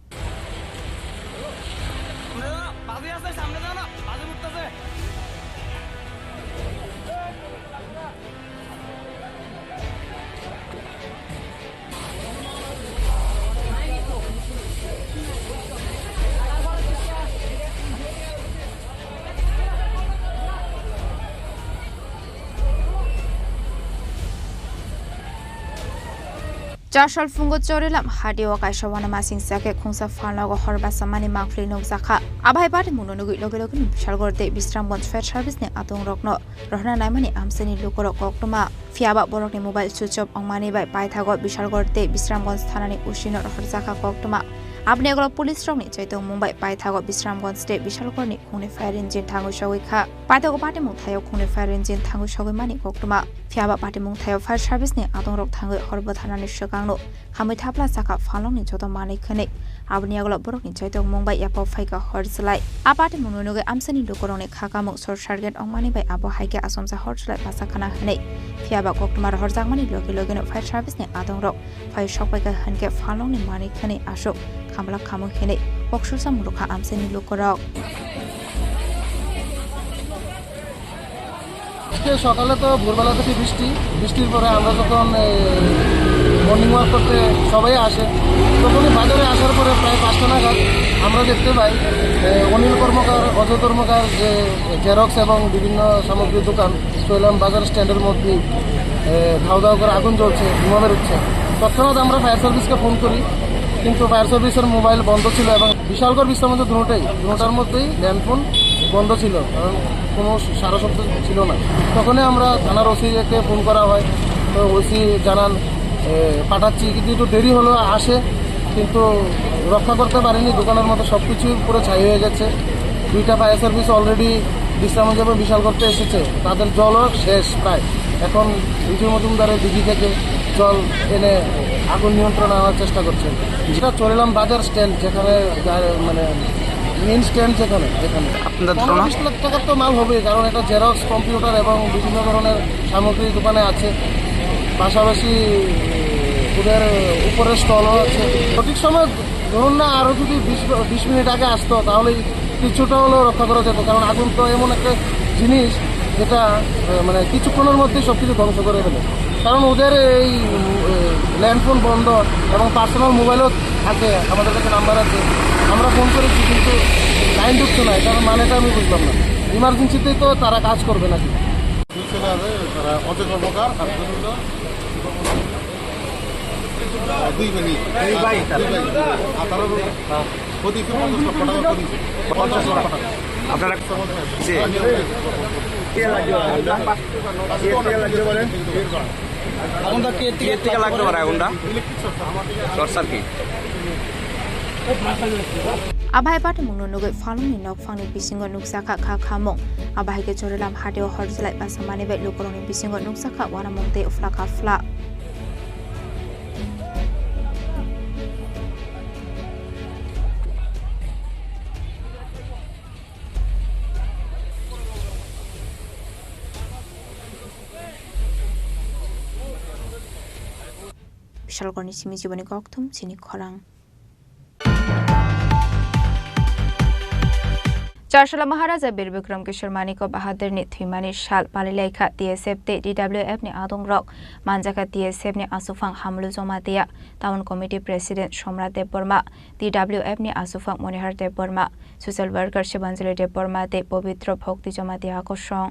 Chasal phungo Chorilam hatio kaisa wanamasingcha khe khungsa phalnogo hor basa mani mangphli nukjakha. Abai patimungno nugwi loge loge Bishalgarh tei Bisramganj fire service ni adongrokno rohorna naimani amchaini lukurok koktwma. Phiyaba borokni mobile switch off wngmani bai paithago Bishalgarh tei Bisramganj thanani usino rohorjakha koktwma. Aboni yagulo police rokni chaitokmung bai paithago Bisramganj tei Bishalgarhni khungni fire engine thangwi sogwi kha. Paithago patimung thaio khungni fire engine thangwi sogwi mani koktwma. Phiyaba patimung thaio fire service ni adongrok thangwi hor bwtharnani swkangno khamwi thapla saka phalnokni joto manwi khwnwi. Aboni yagulo borokni chaitokmung bai yapha phaikha hor chwlai. A patimungno nugwi amchaini lukurokni khakamung short circuit wngmani bai abo hai khe asomsa hor chwlai basa khana hwnwi. Phiyaba koktwma rohorjakmani loge logeno fire service ni adongrok phai sokpaikha hwnkhe phalnokni manwi khwnwi aswk khamla khamwi hwnwi kok susamung rwkha amchaini lukurok. আজকে সকালে তো ভোরবেলা থেকে বৃষ্টি, বৃষ্টির পরে আমরা যখন, এ, মর্নিং ওয়াক করতে সবাই আসে, তখনই বাজারে আসার পরে প্রায় পাঁচটা নাগাদ আমরা দেখতে পাই, এ, অনিল কর্মকার, অজয় কর্মকার যে জেরক্স এবং বিভিন্ন সামগ্রীর দোকান চৈলাম বাজার স্ট্যান্ডের মধ্যে, এ, ধাউ ধাউ করে আগুন জ্বলছে, ধোঁয়া বেরোচ্ছে। তৎক্ষণাৎ আমরা ফায়ার সার্ভিসকে ফোন করি, কিন্তু ফায়ার সার্ভিসের মোবাইল বন্ধ ছিল এবং বিশালগড় বিশ্রামগঞ্জ দুটোই, দুটোর মধ্যেই ল্যান্ডফোন বন্ধ ছিল, কারণ কোনো সারা শব্দ ছিল না। তখনই আমরা থানার ওসিকে ফোন করা হয়, তো ওসি জানান, এ, পাঠাচ্ছি, কিন্তু একটু দেরি হলো আসে, কিন্তু রক্ষা করতে পারেনি। দোকানের মতো সব কিছুই পুরো ছাই হয়ে গেছে। দুইটা ফায়ার সার্ভিস অলরেডি বিশ্রামগঞ্জ এবং বিশালগড়তে এসেছে, তাদের জলও শেষ প্রায়। এখন রিজু মজুমদারের দিঘি থেকে জল এনে আগুন নিয়ন্ত্রণে আনার চেষ্টা করছে। যেটা চরিলাম বাজার স্ট্যান্ড, যেখানে গা-, মানে মেইন স্ট্যান্ড যেখানে, এখানে আপনাদের পনেরো ধারণা? বিশ লাখ টাকার তো মাল হবে, কারণ এটা জেরক্স, কম্পিউটার এবং বিভিন্ন ধরনের সামগ্রী দোকানে আছে, পাশাপাশি ওদের উপরে স্টলও আছে। সঠিক সময় ধরুন না, আরও যদি বিশ, বিশ মিনিট আগে আসতো, তাহলে কিছুটা হলেও রক্ষা করা যেত, কারণ আগুন তো এমন একটা জিনিস যেটা, আহ, মানে কিছুক্ষণের মধ্যেই সব কিছু ধ্বংস করে ফেলে। কারণ ওদের এই, উম, ল্যান্ডফোন বন্ধ এবং পার্সোনাল মোবাইলও থাকে, আমাদের কাছে নাম্বার আছে, আমরা ফোন করেছি কিন্তু লাইন ঢুকছে না। এটার মানেটা আমি বুঝলাম না। ইমার্জেন্সিতেই তো তারা কাজ করবে নাকি? বুঝতে পারবে, তারা অজয় কর্মকার আর বিভিন্ন দুই ভাই। দুই ভাই। আঠারো। প্রতি পঞ্চাশ লক্ষ টাকা প্রতি। পঞ্চাশ লক্ষ টাকা। আপনারা যে আগুনটা কে থেকে লাগতে পারে আগুনটা? Short circuit. Abahai patimungno nugwi phalungni nokphangni bisingo nukjakha kha khamung. Abahai khe Chorilam hatio hor jwlai basa manwi bai lukurokni bisingo nukjakha uanamung tei ufla kha fla. Bishalgarhni simi jiboni kokthum chini khorang. Charsala Maharaja Bir Bikram Kishore Manikya Bahadurni thwimani sal palilaikha T S F tei D W F ni adongrok manjakha T S F ni aswphang Hamulu Jamatia, Town Committee President Somrat Debbarma, D W F ni aswphang Monihar Debbarma, Social Worker Shibanjali Debbarma tei Pobitro Bhakti Jamatia kosong.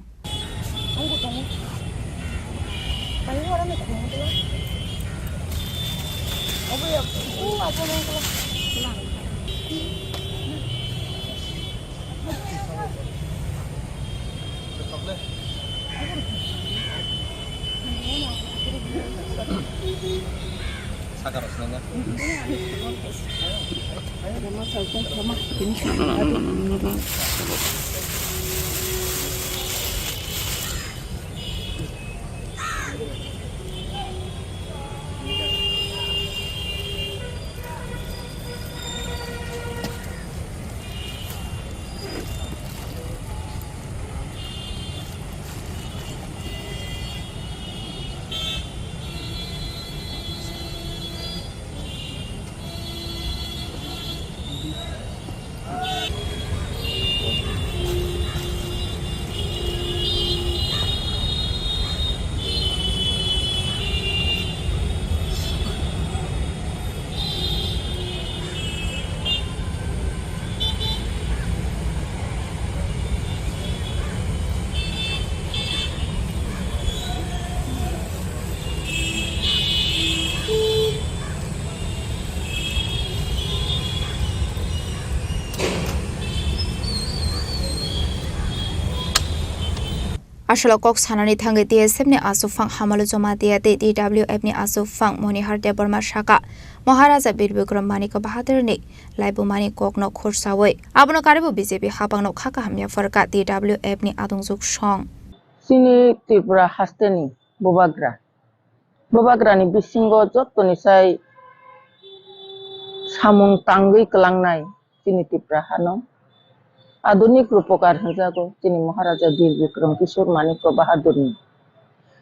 Aswk kok sanani thangwi T S F ni aswk phang Hamalu Jamatia tei T W F ni aswk phang Monihar Debbarma saka, Maharaja Bir Bikram Manikya Bahadurni laibumani kokno khursawi abono karibo B J P hapangno kha kaham yapharkha T W F ni adongjwk song. Chini Tripura hasteni bubagra, bubagrani bisingo jottoni sai samung tangwi kwlangnai chini Tripura hano adunik rupokar hwnjago chini Maharaja Bir Bikram Kishore Manikya Bahadurni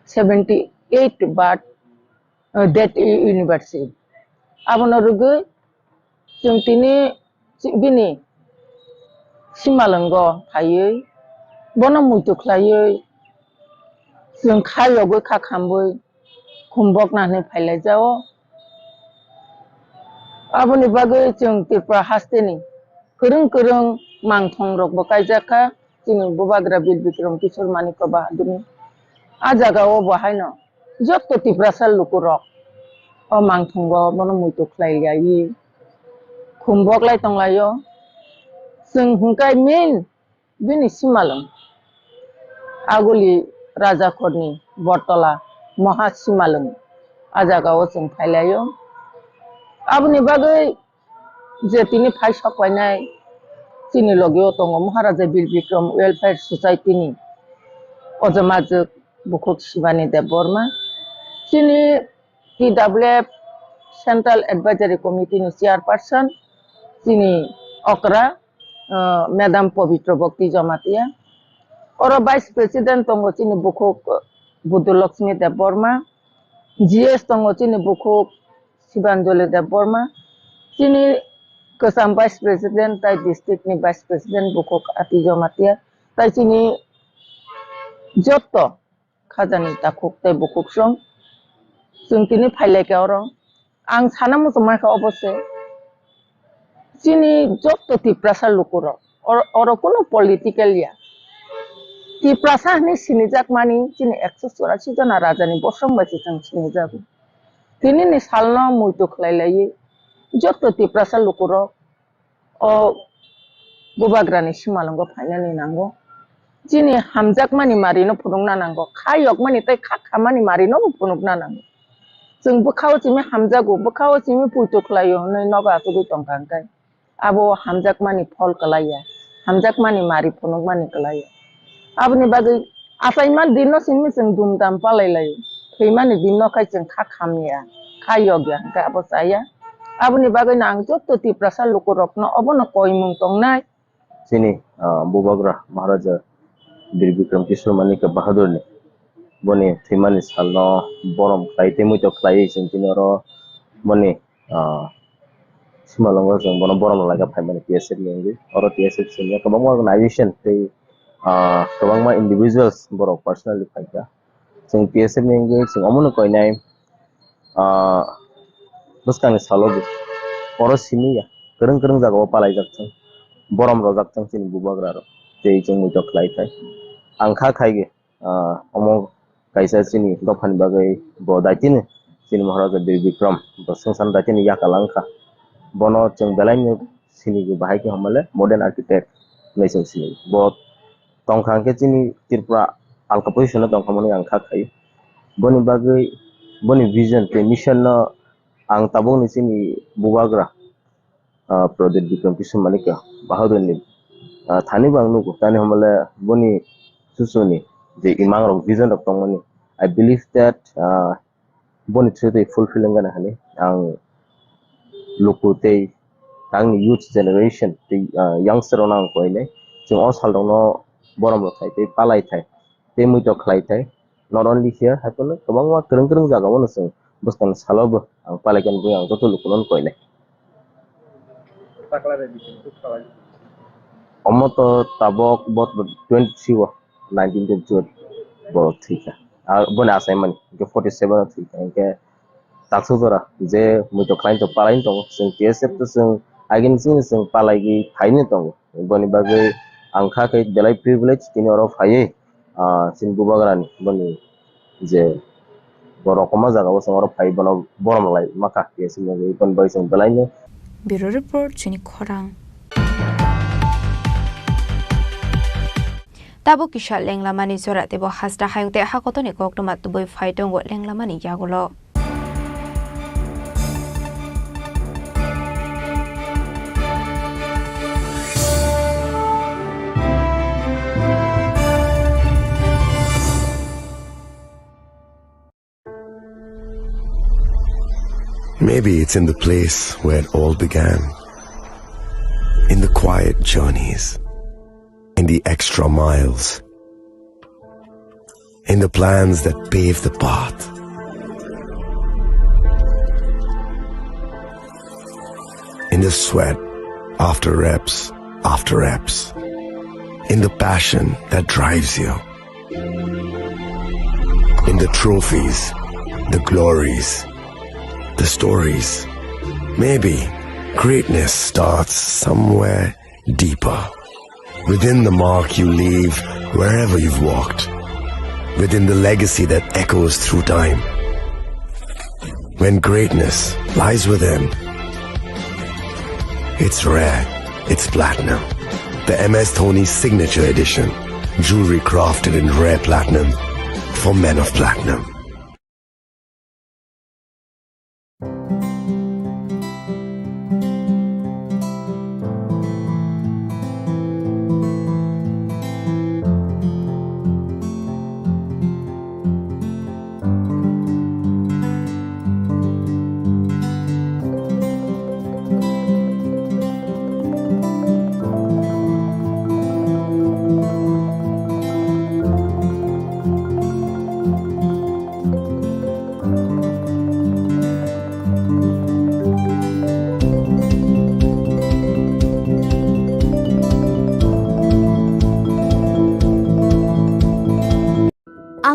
seventy eight birth, uh, death anniversary. Abono rwgwi chwng tini bini simalwngo phaiwi bono muitu khlaiwi chwng kha yogwi kha khambwi khumbokna hwnwi phailaijao. Aboni bagwi chwng Tripura hasteni kwrwng kwrwng mangthongrokbo kaijakha chini bubagra Bir Bikram Kishore Manikya Bahadurni. A jagao bo haino jotto Tiprasa lukurok o mangthongo bono muitu khlai liyawi khumbok lai tonglaio. Chwng hwnkhai main bini simalwng Aguli Rajakhorni Bortola Maha Simalwng a jagao chwng phailaio. Aboni bagwi je tini phai sok painai chini logio tongo Maharaja Bir Bikram Welfare Society ni ojamajwk bukhuk Shibani Debbarma, chini T W F Central Advisory Committee ni chairperson chini okra, uh, Madam Pabitra Bhakti Jamatia. Oro Vice President tongo chini bukhuk, uh, Budhu Lakshmi Debbarma. G S tongo chini bukhuk Sibanjali Debbarma. Chini kwcham Vice President tai district ni Vice President bukhuk Ati Jamatia. Tai chini jotto khajani takhuk tei bukhuk song. Chwng tini phailaikha oro. Ang sana muchungmaikha obo se. Chini jotto Tiprasa lukurok. Oro, oro kuno political ya. Tiprasa hwnwi sinijakmani chini ekso churasi jona rajani bosong bai se chwng sinijago. Tini ni salno muitu khlai laiwi joto Tiprasa lukurok o Bubagrani simalwngo phainani nango. Chini hamjakmani marino phunukna nango, kha yokmani tei kha khamani marinobo phunukna nango. Chwng bwkhao simi hamjago, bwkhao simi puitu khlaio hwnwi nogo achugwi tongkha hwnkhe, abo hamjakmani phol kwlaiya, hamjakmani mari phunukmani kwlaiya. Aboni bagwi achaima dinno simi chwng dumdam palai laio, thwimani dinno khai chwng kha khamya, kha yokya hwnkhe abo chaya. Aboni bagwino ang joto Tiprasa lukurokno obono koimung tongnai. Chini, ah, Bubagra Maharaja Bir Bikram Kishore Manikya Bahadurni boni thwimani salno borom khlai tei muitu khlaiwi chwng tini oro boni, ah, simalwngo chwng bono borom laina phaimani T S F ni wngwi. Oro T S F simi kwbangma organization tei, ah, kwbangma individuals borok personally phaikha. Chwng T S F ni wngwi chwng omono koinai, ah, bwskangni salo bo oro simi ya, kwrwng kwrwng jagao palaijak chwng, borom rojak chwng chini Bubagra rok, tei chwng muitu khlai khai. Ang kha khai ge, ah, omo kaisa chini dophani bagwi bo daitino chini Maharaja Bir Bikram bo swngcharno daitino yakal wngkha. Bono chwng belaino sini bo bahai khe hamale modern architect hinwi chwng sini. Bo tongkha hwnkhe chini Tripura alka position o tongkha hwnwi ang kha khai. Boni bagwi boni vision tei mission no ang tabukni chini Bubagra, ah, Pradyot Bikram Kishore Manikya Bahadurni, ah, thani bo ang nugo. Tani hamale boni susuni je imang rok vision rok tongmani, I believe that, ah, boni through tei fulfill wngana hwnwi ang luku tei tangni youth generation tei, ah, youngster rokno ang koinai. Chwng o sal rokno borom rok khai tei palai thai tei muitu khlai thai. Not only here, haiphano kwbangma kwrwng kwrwng jagao no chwng bwskangni salo bo ang palai khe wngwi ang joto lukuno koinai. Omo to tabok bo twenty three o, nineteen twenty two o bo thwikha. Ar boni achaimani hwnkhe forty seven o thwikha. Hwnkhe taksa jora je muitu khlai tong palai tongo, chwng T S F to chwng agini chini chwng palaigwi phaini tongo. Boni bagwi ang kha khe belai privilege tini oro phaiwi, ah, chini Bubagrani boni je borok kwma jagao chwng oro phai bono borom lai makha T S F ni bagwi boni bagwi chwng belaino. Bureau Report, chini khorang. Tabuk kisa lenglamani jora teibo hasta hayung tei hakotorni koktwma tubui phai tongo lenglamani yagulo. Maybe it's in the place where it all began. In the quiet journeys, in the extra miles, in the plans that pave the path, in the sweat after reps after reps, in the passion that drives you. In the trophies, the glories, the stories. Maybe greatness starts somewhere deeper. Within the mark you leave wherever you've walked. Within the legacy that echoes through time. When greatness lies within, it's rare, it's platinum. The M S Dhoni Signature Edition. Jewelry crafted in rare platinum for men of platinum.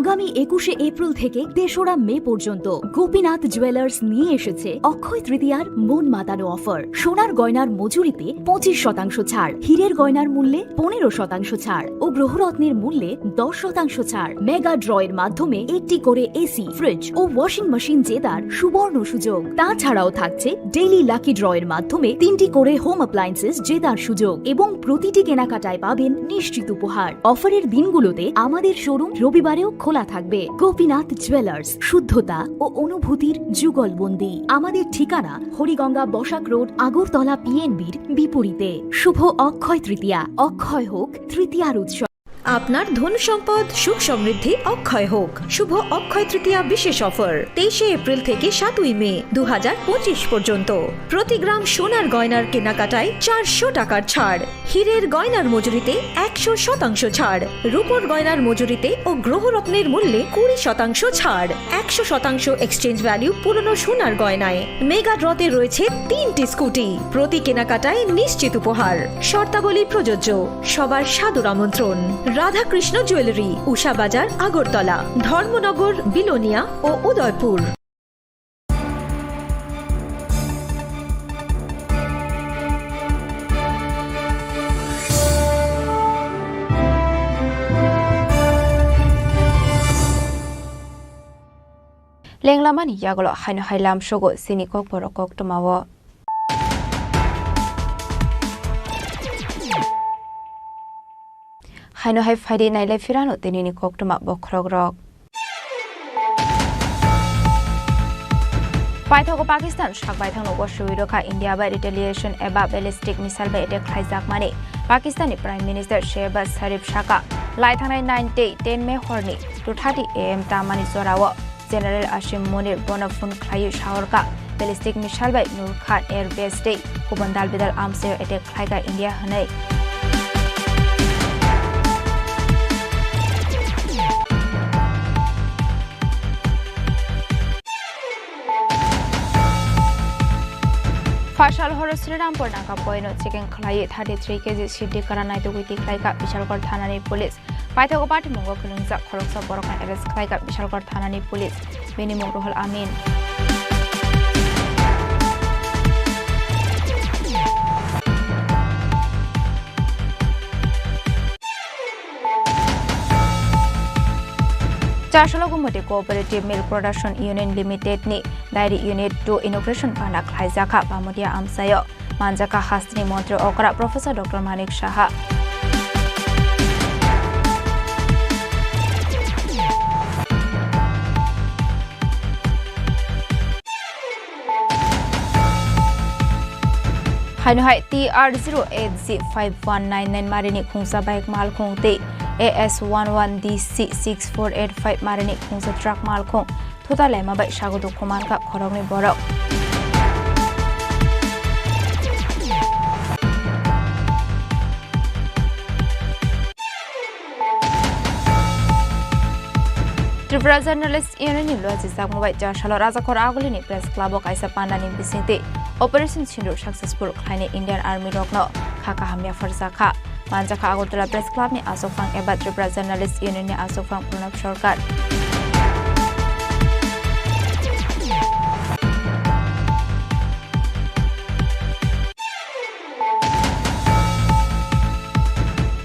আগামী একুশে এপ্রিল থেকে তেসরা মে পর্যন্ত গোপীনাথ জুয়েলার্স নিয়ে এসেছে অক্ষয় তৃতীয়ার মন মাতানো অফার। সোনার গয়নার মজুরিতে পঁচিশ শতাংশ ছাড়, হীরের গয়নার মূল্যে পনেরো শতাংশ ছাড় ও গ্রহরত্নের মূল্যে দশ শতাংশ ছাড়। মেগা ড্র এর মাধ্যমে একটি করে এসি, ফ্রিজ ও ওয়াশিং মেশিন জেতার সুবর্ণ সুযোগ। তাছাড়াও থাকছে ডেইলি লাকি ড্র এর মাধ্যমে তিনটি করে হোম অ্যাপ্লায়েন্সেস জেতার সুযোগ এবং প্রতিটি কেনাকাটায় পাবেন নিশ্চিত উপহার। অফারের দিনগুলোতে আমাদের শোরুম রবিবারেও খোলা থাকবে। গোপীনাথ জুয়েলার্স, শুদ্ধতা ও অনুভূতির যুগলবন্দি। আমাদের ঠিকানা হরিগঙ্গা বসাক রোড, আগরতলা পিএনবির বিপরীতে। শুভ অক্ষয় তৃতীয়া, অক্ষয় হোক তৃতীয়ার উৎসব। আপনার ধন সম্পদ সুখ সমৃদ্ধি অক্ষয় হোক। শুভ অক্ষয় তৃতীয়া বিশেষ অফার তেইশে এপ্রিল থেকে সাতই মে দু হাজার পঁচিশ পর্যন্ত। প্রতি গ্রাম সোনার গয়নার কেনাকাটায় চারশো টাকার ছাড়, হীরের গয়নার মজুরিতে একশো শতাংশ ছাড়, রূপোর গয়নার মজুরিতে ও গ্রহরত্নের মূল্যে কুড়ি শতাংশ ছাড়, একশো শতাংশ এক্সচেঞ্জ ভ্যালু পুরনো সোনার গয়নায়। মেগা ড্রতে রয়েছে তিনটি স্কুটি, প্রতি কেনাকাটায় নিশ্চিত উপহার। শর্তাবলী প্রযোজ্য। সবার সাদর আমন্ত্রণ। রাধাকৃষ্ণ জুয়েলারি, উষা বাজার, আগরতলা, ধর্মনগর, বিলোনিয়া ও Udaipur. Lenglamani yagulo haino hai lamsogo chini kokborok koktwmao. Haino hai phaidi nailai phirano tinini koktwma bokhorokrok. Paithago Pakistan sak baithangno uansugwi rwkha India bai retaliation eba ballistic missile bai attack khlaijakmani. Pakistanni Prime Minister Shehbaz Sharif sakha, lai thangnai nine tei ten May horni two thirty A M tamani jorao General Asim Munir bono phone khlaiwi sahorkha, ballistic missile bai Nur Khan Air Base tei kubun dalbidal amchaio attack khlaikha India hwnwi. Phaisal horo Srirampur Nagapoino checking khlaiwi thirty three K G siddi kara naitugwi tikhlaikha Bishalgarh thanani police. Paithago patimungo kwlwngjak khoroksa borokno arrest khlaikha Bishalgarh thanani police. Bini mung Ruhul Amin. Chasolo Gumoti Cooperative Milk Production Union Limited ni Dairy Unit two inauguration panda khlaijakha Bamudia amchaio. Manjakha hasteni montri okra Professor Doctor Manik Saha. Haino hai T R zero eight Z five one nine nine marini khungsa bike malkhung tei A S one one D C six four eight five marini khungsa truck malkhung thuta lema bai sago dukhu mankha khoroknwi borok. Tripura Journalist Union ni luajijakma bai Chasalo Rajakhor Agulini Press Club o kaisa panda ni bisingtwi Operation Sindoor successful khlainai Indian Army rokno kha kaham yapharjakha. Manjakha Agartala Press Club ni achukphang eba Tripura Journalist Union ni achukphang Pranab Sarkar.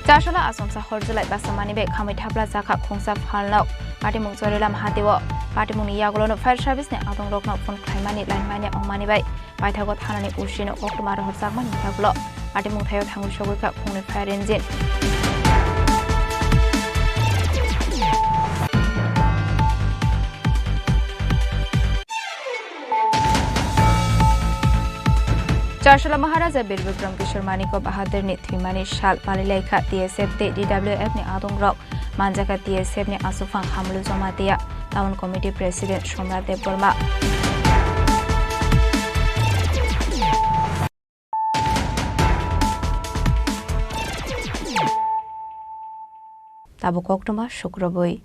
Chasala achomsa horjwlai basamani bai khamwi thapla jakha khungsa phalnok. Patimung Chorilam hatio. Patimungni yagulono fire service ni adongrokno phone khlaimani line manya wngmani bai paithago thanani O C no koktwma rohorjakmani yagulo patimung thaio thangwi sogwi kha khungni fire engine. Chasala Maharaja Bir Bikram Kishore Manikya Bahadurni thwimani sal palilaikha T S F tei D W F ni adongrok. Manjakha T S F ni achukphang Hamlu Jamatia Town Committee President Somrat Debbarma. Tabuk koktwma sukrubwi.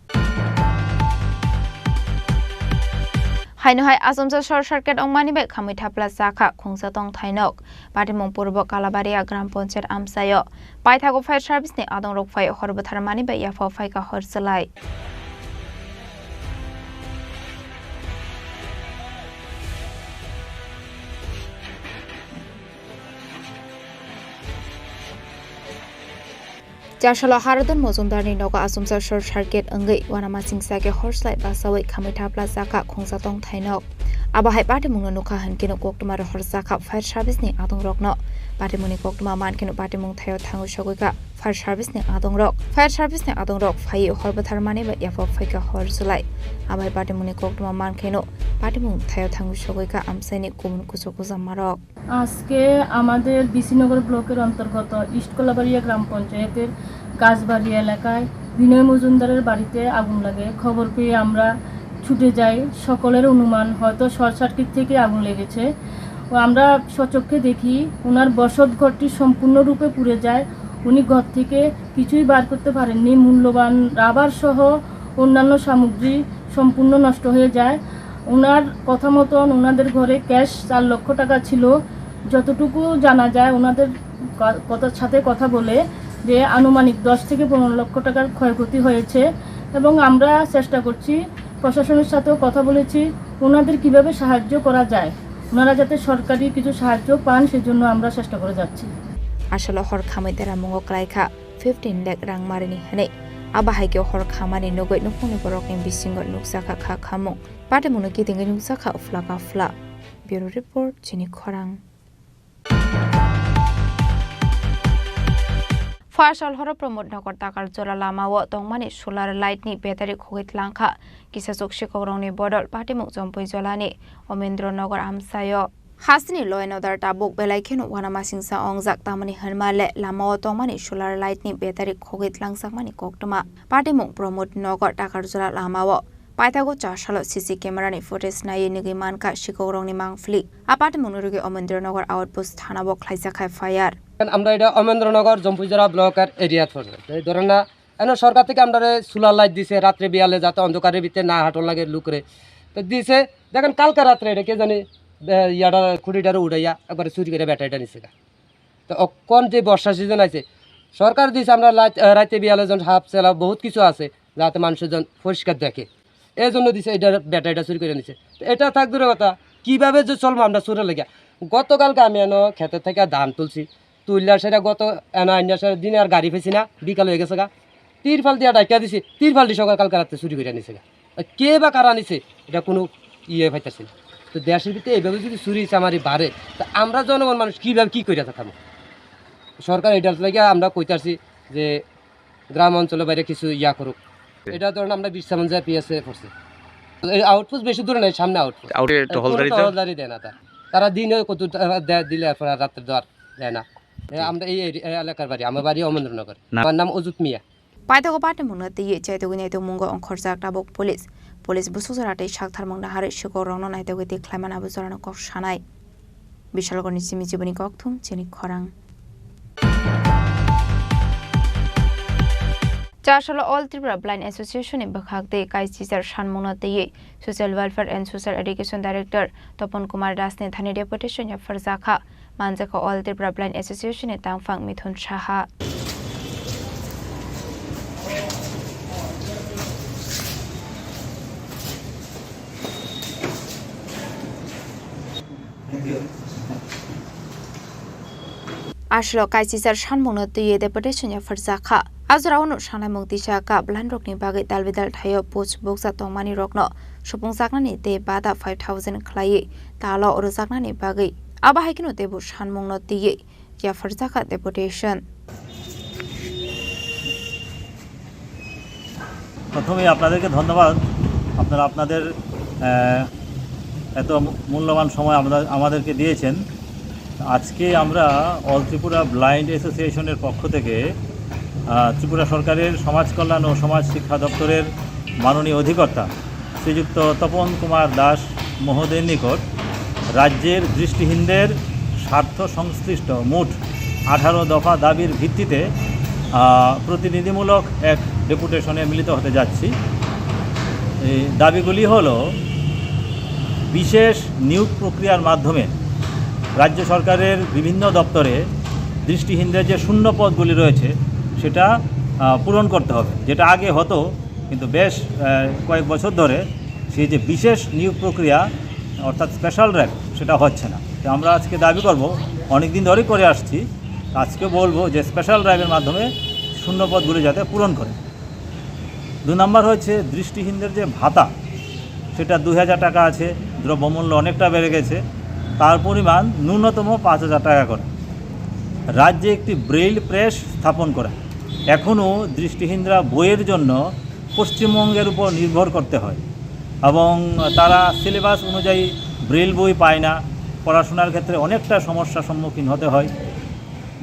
Haino hai achomsa short circuit wngmani bai khamwi thapla chakha khungsa tongthainok. Patimung Purbo Kalabaria Gram Panchayat amchaio. Paithago fire service ni adongrok phai hor bwtharmani bai yaphao phaikha hor chwlai. Chasalo Haradon Mojumdarni nogo achomsa short circuit wngwi uanamasingcha khe hor slai basaui khamwi thapla chakha khungsa tongthai nok. Abo hai patimungno nukha hwn kheno koktwma rohor chakha fire service ni adongrokno. Patimungni koktwma man kheno patimung thaio thangwi sogwi kha fire service ni adongrok. Fire service ni adongrok phaiwi hor bwtharmani bai yaphok phaikha hor chwlai. Abo hai patimungni koktwma man kheno patimung thaio thangwi sogwi kha amchaini kumun kuchuk kuchamarok. আজকে আমাদের বিসিনগর ব্লকের অন্তর্গত ইস্ট কলাবাড়িয়া গ্রাম পঞ্চায়েতের গাছবাড়ি এলাকায় বিনয় মজুমদারের বাড়িতে আগুন লাগে। খবর পেয়ে আমরা ছুটে যাই। সকলের অনুমান হয়তো শর্ট সার্কিট থেকে আগুন লেগেছে। ও আমরা স্বচক্ষে দেখি ওনার বসত ঘরটি সম্পূর্ণরূপে পুড়ে যায়। উনি ঘর থেকে কিছুই বার করতে পারেননি। মূল্যবান রাবার সহ অন্যান্য সামগ্রী সম্পূর্ণ নষ্ট হয়ে যায়। ওনার কথা মতন ওনাদের ঘরে ক্যাশ চার লক্ষ টাকা ছিল। যতটুকু জানা যায় ওনাদের কা-, কথার সাথে কথা বলে যে আনুমানিক দশ থেকে পনেরো লক্ষ টাকার ক্ষয়ক্ষতি হয়েছে এবং আমরা চেষ্টা করছি, প্রশাসনের সাথেও কথা বলেছি, ওনাদের কিভাবে সাহায্য করা যায়, ওনারা যাতে সরকারি কিছু সাহায্য পান সেজন্য আমরা চেষ্টা করে যাচ্ছি। Asalo hor khamwi deramungo kwlai kha fifteen lakh rang marini hwnwi. Abo hai khe hor khamani nugwi nukhungni borokni bisingo nukjakha kha khamung. Patimungno kitingwi nukjakha uphla kaphla. Bureau Report, Chini Khorang. Pharsal horo Pramod Nagar Takarjora lamao tongmani solar light ni battery khogwi tlangkha. Kisachuk sikhokrokni bodol patimung Jompui Jolani Omendro Nagar amchaio. Hasteni law and order tabuk belai kheno uanamasingcha wngjak, tamoni hwnma le lamao tongmani solar light ni battery khogwi tlangjakmani koktwma. Patimung Pramod Nagar Takarjora lamao paithago chasalo C C camera ni footage naiwi nugwi mankha sikhokrokni mangpili. A patimungni rwgwi Omendro Nagar outpost thanao khlaijak kha F I R. আমরা এটা অমেন্দ্রনগর জম্পুইজরা ব্লকের এরিয়াত পড়ছে। তো এই ধরেন না, এনে সরকার থেকে আমরা সোলার লাইট দিছে রাত্রে বিয়ালে, যাতে অন্ধকারের ভিতরে না হাঁটন লাগে লোকরে। তো দিছে, দেখেন কালকে রাত্রে এটা কে জানি, এ, ইয়াটা খুঁটিটারে উঠাইয়া একবারে চুরি করে ব্যাটারিটা নিছে গা। তো অখন যে বর্ষা সিজন আছে, সরকার দিছে আমরা লাইট, আহ, রাতে বিয়ালে যেন হাফ সেলা বহুত কিছু আছে, যাতে মানুষের জন পরিষ্কার দেখে, এই জন্য দিছে এটা ব্যাটারিটা চুরি করে নিছে। তো এটা থাক দূরে কথা, কিভাবে যে চলবো আমরা চুরে লেগে। গতকালকে আমি এনে খেতে থেকে ধান তুলছি, তুললে সেটা গত এনে আইনা সেটা দিনে আর গাড়ি পেয়েছি না, বিকাল হয়ে গেছে গা, তিরপাল দিয়ে ডাকিয়া দিছি, তিরপালটি সকাল কালকে রাতে চুরি করে নিছে গা। আর কে বা কারা নিছে, এটা কোনো ইয়ে পাইতেছে না। তো দেশের ভিতরে এইভাবে যদি চুরি চামারি বাড়ে, তা আমরা জনগণ মানুষ কিভাবে কি করে থাকবো? সরকার এটার লাগে আমরা কইতাছি যে গ্রাম অঞ্চলে বাইরে কিছু ইয়া করুক। এটা ধরেন আমরা বিরসামুন্ডা পিএসএ পড়ছে। এই আউটপোস্ট বেশি দূরে নাই, সামনে আউটপোস্ট। আউটে এই টহলদারি কোনো তো? টহলদারি দেয় না তার। তারা দিনে কত টা-, দে-, দিলে এরপর আর রাত্রে তো আর দেয় না। এ, আমরা এই এরি-, এই এলাকার বাড়ি, আমার বাড়ি অমরেন্দ্রনগর। না। আমার নাম অজুত মিয়া। Paithago patimungno twiwi chaitugwi naitugmungo ongkhorjak tabuk police. Police busuk jora tei saktharmung naharwi sikhokrokno naitugwi tei khlaimani abo jorano kok sanai. Bishalgarhni simi chiboni kokthum chini khorang. Chasalo All Tripura Blind Association ni bwkhak tei kaisijak sanmungno twiwi Social Welfare and Social Education Director Topon Kumar Das ni thani deputation yapharjakha. Manjakha All Tripura Blind Association ni tangphang Mithun Saha. Aswk kaisijak sanmungno twiwi deputation yapharjakha. A jorao no sanaimung tisa kha, blind rokni bagwi dalbidal thaio puch bukcha tongmani rokno supungjaknani tei bada five thousand khlaiwi talo rwjaknani bagwi. Abo hai kheno teibo sanmungno twiwi yapharjakha deputation. প্রথমেই আপনাদেরকে ধন্যবাদ, আপনারা আপনাদের, আহ, এত মূল্যবান সময় আমরা, আমাদেরকে দিয়েছেন। আজকে আমরা অল ত্রিপুরা ব্লাইন্ড অ্যাসোসিয়েশনের পক্ষ থেকে, আহ, ত্রিপুরা সরকারের সমাজ কল্যাণ ও সমাজ শিক্ষা দপ্তরের মাননীয় অধিকর্তা শ্রীযুক্ত তপন কুমার দাস মহোদয়ের নিকট রাজ্যের দৃষ্টিহীনদের স্বার্থ সংশ্লিষ্ট মোট আঠারো দফা দাবির ভিত্তিতে, আহ, প্রতিনিধিমূলক এক ডেপুটেশনে মিলিত হতে যাচ্ছি। এই দাবিগুলি হলো, বিশেষ নিয়োগ প্রক্রিয়ার মাধ্যমে রাজ্য সরকারের বিভিন্ন দপ্তরে দৃষ্টিহীনদের যে শূন্য পদগুলি রয়েছে, সেটা, আহ, পূরণ করতে হবে। যেটা আগে হতো, কিন্তু বেশ, আহ, কয়েক বছর ধরে সেই যে বিশেষ নিয়োগ প্রক্রিয়া, অর্থাৎ স্পেশাল ড্রাইভ, সেটা হচ্ছে না। তো আমরা আজকে দাবি করব, অনেক দিন ধরেই করে আসছি, আজকে বলবো যে স্পেশাল ড্রাইভের মাধ্যমে শূন্য পদগুলি যাতে পূরণ করে। দু নম্বর হচ্ছে দৃষ্টিহীনদের যে ভাতা, সেটা দুই হাজার টাকা আছে, দ্রব্যমূল্য অনেকটা বেড়ে গেছে, তার পরিমাণ ন্যূনতম পাঁচ হাজার টাকা করে। রাজ্যে একটি ব্রেইল প্রেস স্থাপন করা। এখনও দৃষ্টিহীনরা বইয়ের জন্য পশ্চিমবঙ্গের উপর নির্ভর করতে হয় এবং তারা সিলেবাস অনুযায়ী ব্রেইল বই পায় না, পড়াশোনার ক্ষেত্রে অনেকটা সমস্যার সম্মুখীন হতে হয়।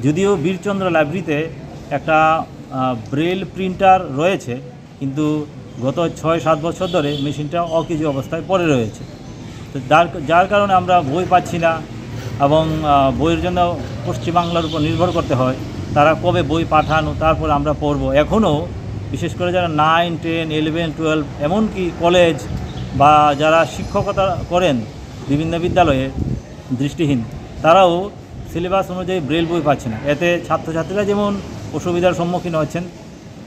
যদিও বীরচন্দ্র লাইব্রেরিতে একটা, আহ, ব্রেইল প্রিন্টার রয়েছে, কিন্তু গত ছয় সাত বছর ধরে মেশিনটা অকেজো অবস্থায় পড়ে রয়েছে। তো যার, যার কারণে আমরা বই পাচ্ছি না এবং, আহ, বইয়ের জন্য পশ্চিমবাংলার উপর নির্ভর করতে হয়। তারা কবে বই পাঠানো, তারপর আমরা পড়বো। এখনও বিশেষ করে যারা নাইন, টেন, ইলেভেন, টুয়েলভ, এমনকি কলেজ বা যারা শিক্ষকতা করেন বিভিন্ন বিদ্যালয়ে দৃষ্টিহীন, তারাও সিলেবাস অনুযায়ী ব্রেইল বই পাচ্ছে না। এতে ছাত্রছাত্রীরা যেমন অসুবিধার সম্মুখীন হচ্ছেন,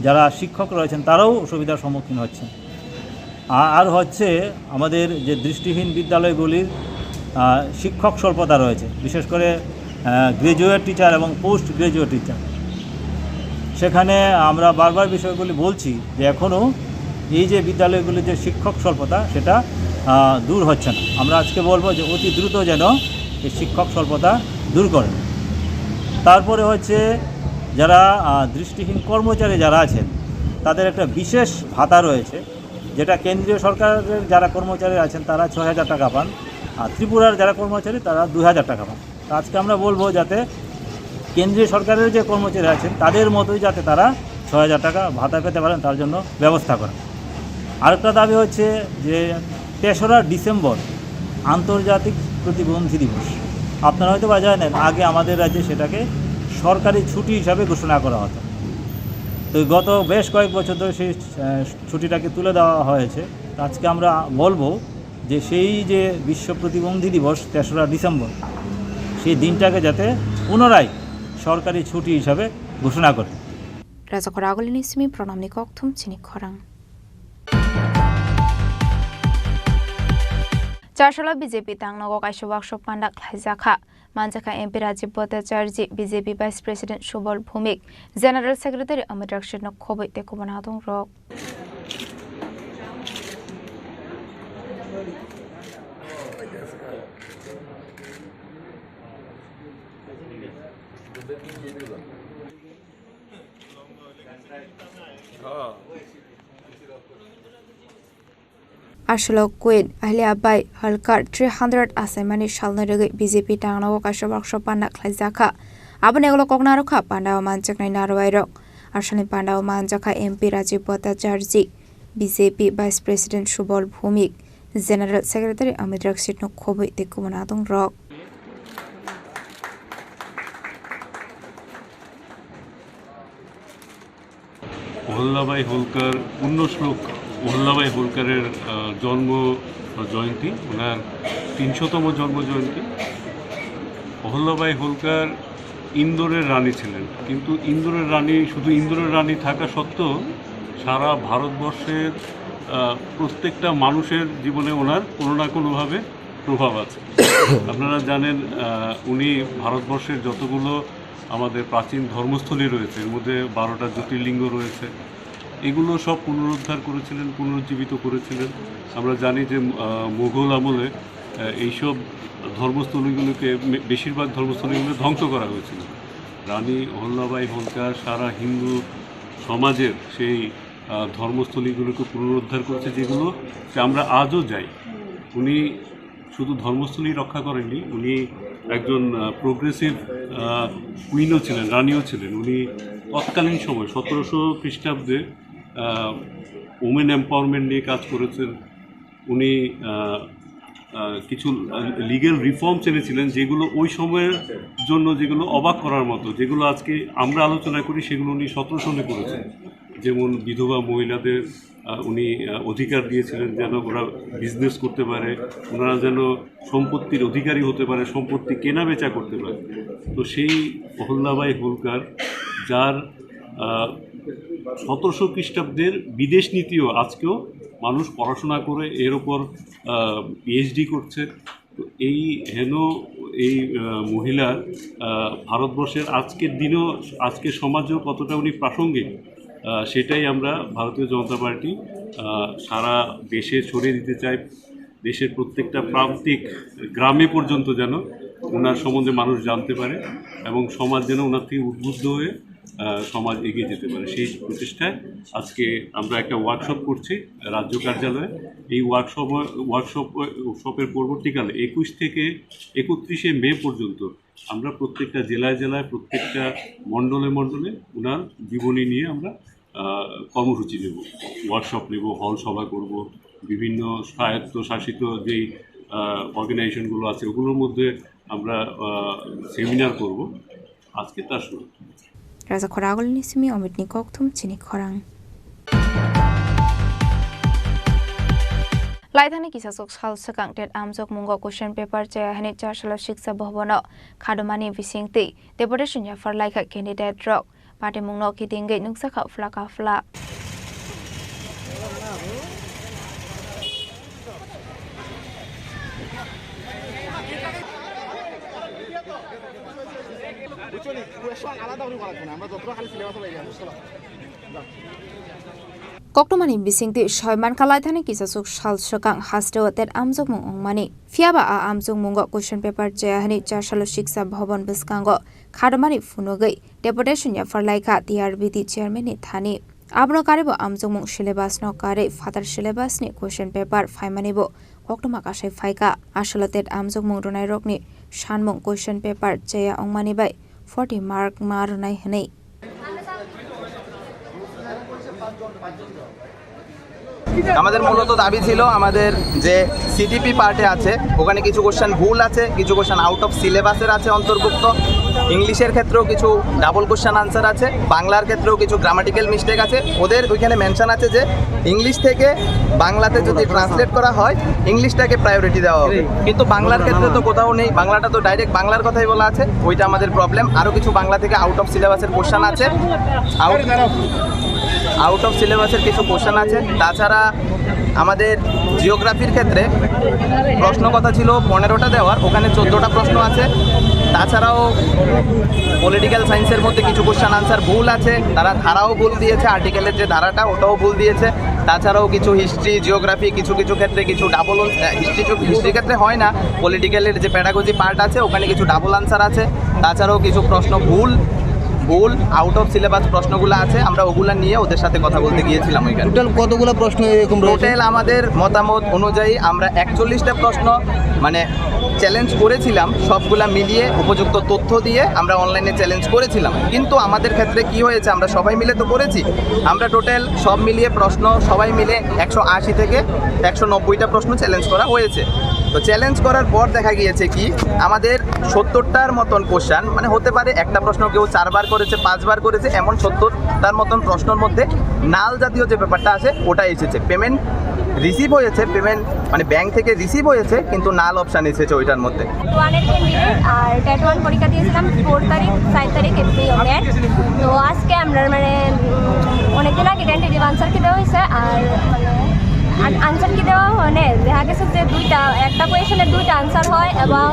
যারা শিক্ষক রয়েছেন তারাও অসুবিধার সম্মুখীন হচ্ছেন। আ-, আর হচ্ছে আমাদের যে দৃষ্টিহীন বিদ্যালয়গুলির, আহ, শিক্ষক স্বল্পতা রয়েছে, বিশেষ করে, আহ, গ্র্যাজুয়েট টিচার এবং পোস্ট গ্র্যাজুয়েট টিচার। সেখানে আমরা বারবার বিষয়গুলি বলছি যে এখনও এই যে বিদ্যালয়গুলির যে শিক্ষক স্বল্পতা, সেটা, আহ, দূর হচ্ছে না। আমরা আজকে বলবো যে অতি দ্রুত যেন এই শিক্ষক স্বল্পতা দূর করেন। তারপরে হচ্ছে যারা, আহ, দৃষ্টিহীন কর্মচারী যারা আছেন, তাদের একটা বিশেষ ভাতা রয়েছে, যেটা কেন্দ্রীয় সরকারের যারা কর্মচারী আছেন তারা ছয় হাজার টাকা পান, আর ত্রিপুরার যারা কর্মচারী তারা দুই হাজার টাকা পান। তো আজকে আমরা বলবো যাতে কেন্দ্রীয় সরকারের যে কর্মচারী আছেন তাদের মতোই যাতে তারা ছয় হাজার টাকা ভাতা পেতে পারেন, তার জন্য ব্যবস্থা করা। আরেকটা দাবি হচ্ছে যে তেসরা ডিসেম্বর আন্তর্জাতিক প্রতিবন্ধী দিবস। আপনারা হয়তো বা জানেন, আগে আমাদের রাজ্যে সেটাকে সরকারি ছুটি হিসাবে ঘোষণা করা হতো। তো গত বেশ কয়েক বছর ধরে সেই, আহ, ছুটিটাকে তুলে দেওয়া হয়েছে। তো আজকে আমরা বলবো যে সেই যে বিশ্ব প্রতিবন্ধী দিবস তেসরা ডিসেম্বর, সেই দিনটাকে যাতে পুনরায় সরকারি ছুটি হিসাবে ঘোষণা করে। Rajakhor Agulini simi pranamni kokthum chini khorang. Charshalo B J P tangnogo kaisa workshop panda khlaijakha. Manjakha M P Rajiv Bhattacharjee, B J P Vice President Subal Bhumik, General Secretary Amit Rakshit no khobwi tei kubun adong rok. Aswlok Queen Ahilya bai Holkar three hundred achaimani salni rwgwi B J P tangnogo kaisa workshop panda khlaijakha. Aboni ulo kok narwkha panda o manjaknai narwai rok. Aswlni panda o manjakha M P Rajiv Bhattacharjee, B J P Vice President Subal Bhumik, General Secretary Amit Rakshit no khobwi tei kubun adong rok. Ahilyabai হোলকার, পূর্ণ শ্লোক অহল্যাবাই হোলকারের, আহ, জন্ম জয়ন্তী, ওনার তিনশোতম জন্ম জয়ন্তী। অহল্যাবাই হোলকার ইন্দোরের রানী ছিলেন, কিন্তু ইন্দোরের রানী, শুধু ইন্দোরের রানী থাকা সত্ত্বেও সারা ভারতবর্ষের, আহ, প্রত্যেকটা মানুষের জীবনে ওনার কোনো না কোনোভাবে প্রভাব আছে। আপনারা জানেন, আহ, উনি ভারতবর্ষের যতগুলো আমাদের প্রাচীন ধর্মস্থলী রয়েছে, এর মধ্যে বারোটা জ্যোতির্লিঙ্গ রয়েছে, এগুলো সব পুনরুদ্ধার করেছিলেন, পুনরুজ্জীবিত করেছিলেন। আমরা জানি যে, আহ, মোগল আমলে, আহ, এইসব ধর্মস্থলীগুলোকে, মে-, বেশিরভাগ ধর্মস্থলীগুলো ধ্বংস করা হয়েছিল। রানী অহল্যাবাই হোলকার সারা হিন্দু সমাজের সেই, আহ, ধর্মস্থলীগুলোকে পুনরুদ্ধার করেছে, যেগুলো যে আমরা আজও যাই। উনি শুধু ধর্মস্থলী রক্ষা করেননি, উনি একজন, আহ, প্রোগ্রেসিভ, আহ, কুইনও ছিলেন, রানীও ছিলেন। উনি তৎকালীন সময় সতেরোশো খ্রিস্টাব্দে, আহ, উমেন এম্পাওয়ারমেন্ট নিয়ে কাজ করেছেন। উনি, আহ, আহ, কিছু, আহ, লিগ্যাল রিফর্মস এনেছিলেন, যেগুলো ওই সময়ের জন্য যেগুলো অবাক করার মতো, যেগুলো আজকে আমরা আলোচনা করি, সেগুলো উনি সতেরোশো সনে করেছেন। যেমন বিধবা মহিলাদের আহ, উনি, আহ, অধিকার দিয়েছিলেন যেন ওরা বিজনেস করতে পারে, ওনারা যেন সম্পত্তির অধিকারী হতে পারে, সম্পত্তি কেনা বেচা করতে পারে। তো সেই অহল্যাবাই হোলকার, যার, আহ, সতেরোশো খ্রিস্টাব্দের বিদেশ নীতিও আজকেও মানুষ পড়াশোনা করে এর ওপর, আহ, পিএইচডি করছে। এই হেন এই আহ, মহিলার আহ, ভারতবর্ষের আজকের দিনও, আজকের সমাজেও কতটা উনি প্রাসঙ্গিক, আহ, সেটাই আমরা ভারতীয় জনতা পার্টি আহ, সারা দেশে ছড়িয়ে দিতে চাই। দেশের প্রত্যেকটা প্রান্তিক গ্রামে পর্যন্ত যেন ওনার সম্বন্ধে মানুষ জানতে পারে এবং সমাজ যেন ওনার থেকে উদ্বুদ্ধ হয়ে আহ, সমাজ এগিয়ে যেতে পারে, সেই প্রচেষ্টায় আজকে আমরা একটা ওয়ার্কশপ করছি রাজ্য কার্যালয়ে। এই ওয়ার্কশপ ওয়ার্কশপ শপের পরবর্তীকালে একুশ থেকে একত্রিশে মে পর্যন্ত আমরা প্রত্যেকটা জেলায় জেলায়, প্রত্যেকটা মণ্ডলে মণ্ডলে ওনার জীবনী নিয়ে আমরা আহ, কর্মসূচি নেব, ওয়ার্কশপ নেব, হল সভা করব, বিভিন্ন স্বায়ত্তশাসিত যেই অর্গানাইজেশনগুলো আছে ওগুলোর মধ্যে আমরা সেমিনার করব। আজকে তার শুরু। Raja Khoragulni simi Omitni kokthum chini khorang. Laithani kisasok sal swkang tet amjok mungo question paper chaya hwnwi char salo Shiksha Bhavan-o khadomani bisingtwi deputation yaphar laikha candidate rok. Patimungno kitingwi nukjakha phlaka phla. Koktwmani bisingtwi soi mankha laithani kisasuk sal swkang hasteo tet amjokmung wngmani. Phiyaba a amjokmungo question paper chaya hwnwi char salo Shiksha Bhavan bwskango khadomani phunugwi deputation yaphar laikha T R B D chairman ni thani. Abono karibo amjokmung syllabus no karwi phatar syllabus ni question paper phaimani bo koktwma kasai phaikha. Aswlao tet amjokmung rwnairokni sanmung question paper chaya wngmani bai forty mark ma rwnai hwnwi. আমাদের মূলত দাবি ছিল আমাদের যে সিটিপি পার্টে আছে ওখানে কিছু কোশ্চেন ভুল আছে, কিছু কোশ্চেন আউট অফ সিলেবাসের আছে অন্তর্ভুক্ত, ইংলিশের ক্ষেত্রেও কিছু ডাবল কোশ্চেন আনসার আছে, বাংলার ক্ষেত্রেও কিছু গ্রামাটিক্যাল মিস্টেক আছে। ওদের ওইখানে মেনশন আছে যে ইংলিশ থেকে বাংলাতে যদি ট্রান্সলেট করা হয় ইংলিশটাকে প্রায়োরিটি দেওয়া হবে, কিন্তু বাংলার ক্ষেত্রে তো কোথাও নেই, বাংলাটা তো ডাইরেক্ট বাংলার কথাই বলা আছে, ওইটা আমাদের প্রবলেম। আরও কিছু বাংলা থেকে আউট অফ সিলেবাসের কোশ্চেন আছে, আউট আউট অফ সিলেবাসের কিছু কোশ্চেন আছে। তাছাড়া আমাদের জিওগ্রাফির ক্ষেত্রে প্রশ্ন কথা ছিল পনেরোটা দেওয়ার, ওখানে চোদ্দোটা প্রশ্ন আছে। তাছাড়াও পলিটিক্যাল সায়েন্সের মধ্যে কিছু কোশ্চেন আনসার ভুল আছে, তারা ধারাও ভুল দিয়েছে, আর্টিকেলের যে ধারাটা ওটাও ভুল দিয়েছে। তাছাড়াও কিছু হিস্ট্রি, জিওগ্রাফি, কিছু কিছু ক্ষেত্রে কিছু ডাবল হিস্ট্রি হিস্ট্রির ক্ষেত্রে হয় না, পলিটিক্যালের যে প্যাডাগজি পার্ট আছে ওখানে কিছু ডাবল আনসার আছে। তাছাড়াও কিছু প্রশ্ন ভুল ভুল আউট অফ সিলেবাস প্রশ্নগুলো আছে, আমরা ওগুলা নিয়ে ওদের সাথে কথা বলতে গিয়েছিলাম ওইখানে। টোটাল কতগুলো প্রশ্ন এরকম রয়েছে? টোটাল আমাদের মতামত অনুযায়ী আমরা একচল্লিশটা প্রশ্ন মানে চ্যালেঞ্জ করেছিলাম, সবগুলা মিলিয়ে উপযুক্ত তথ্য দিয়ে আমরা অনলাইনে চ্যালেঞ্জ করেছিলাম। কিন্তু আমাদের ক্ষেত্রে কি হয়েছে, আমরা সবাই মিলে তো করেছি, আমরা টোটাল সব মিলিয়ে প্রশ্ন সবাই মিলে একশো আশি থেকে একশো নব্বইটা প্রশ্ন চ্যালেঞ্জ করা হয়েছে। তো চ্যালেঞ্জ করার পর দেখা গিয়েছে কি আমাদের সত্তরটার মতন কোশ্চেন, মানে হতে পারে একটা প্রশ্ন কেউ চারবার করেছে, পাঁচবার করেছে, এমন সত্তরটার মতন প্রশ্নর মধ্যে নাল জাতীয় যে ব্যাপারটা আছে ওটা এসেছে। পেমেন্ট রিসিভ হয়েছে, পেমেন্ট মানে ব্যাংক থেকে রিসিভ হয়েছে, কিন্তু নাল অপশন এসেছে ওইটার মধ্যে। ওয়ানের ক্যান্ডিডেট আর টেট ওয়ান পরীক্ষা দিয়েছিলাম ফোর তারিখ, ফাইভ তারিখ এপ্রিল মে। তো আজকে আমরা মানে উম, অনেকদিন আগে টেন্টেটিভ আনসার কি দেওয়া হয়েছে, আর মানে আনসার কি দেওয়া মানে দেখা গেছে যে দুইটা, একটা কোয়েশনের দুইটা আনসার হয় এবং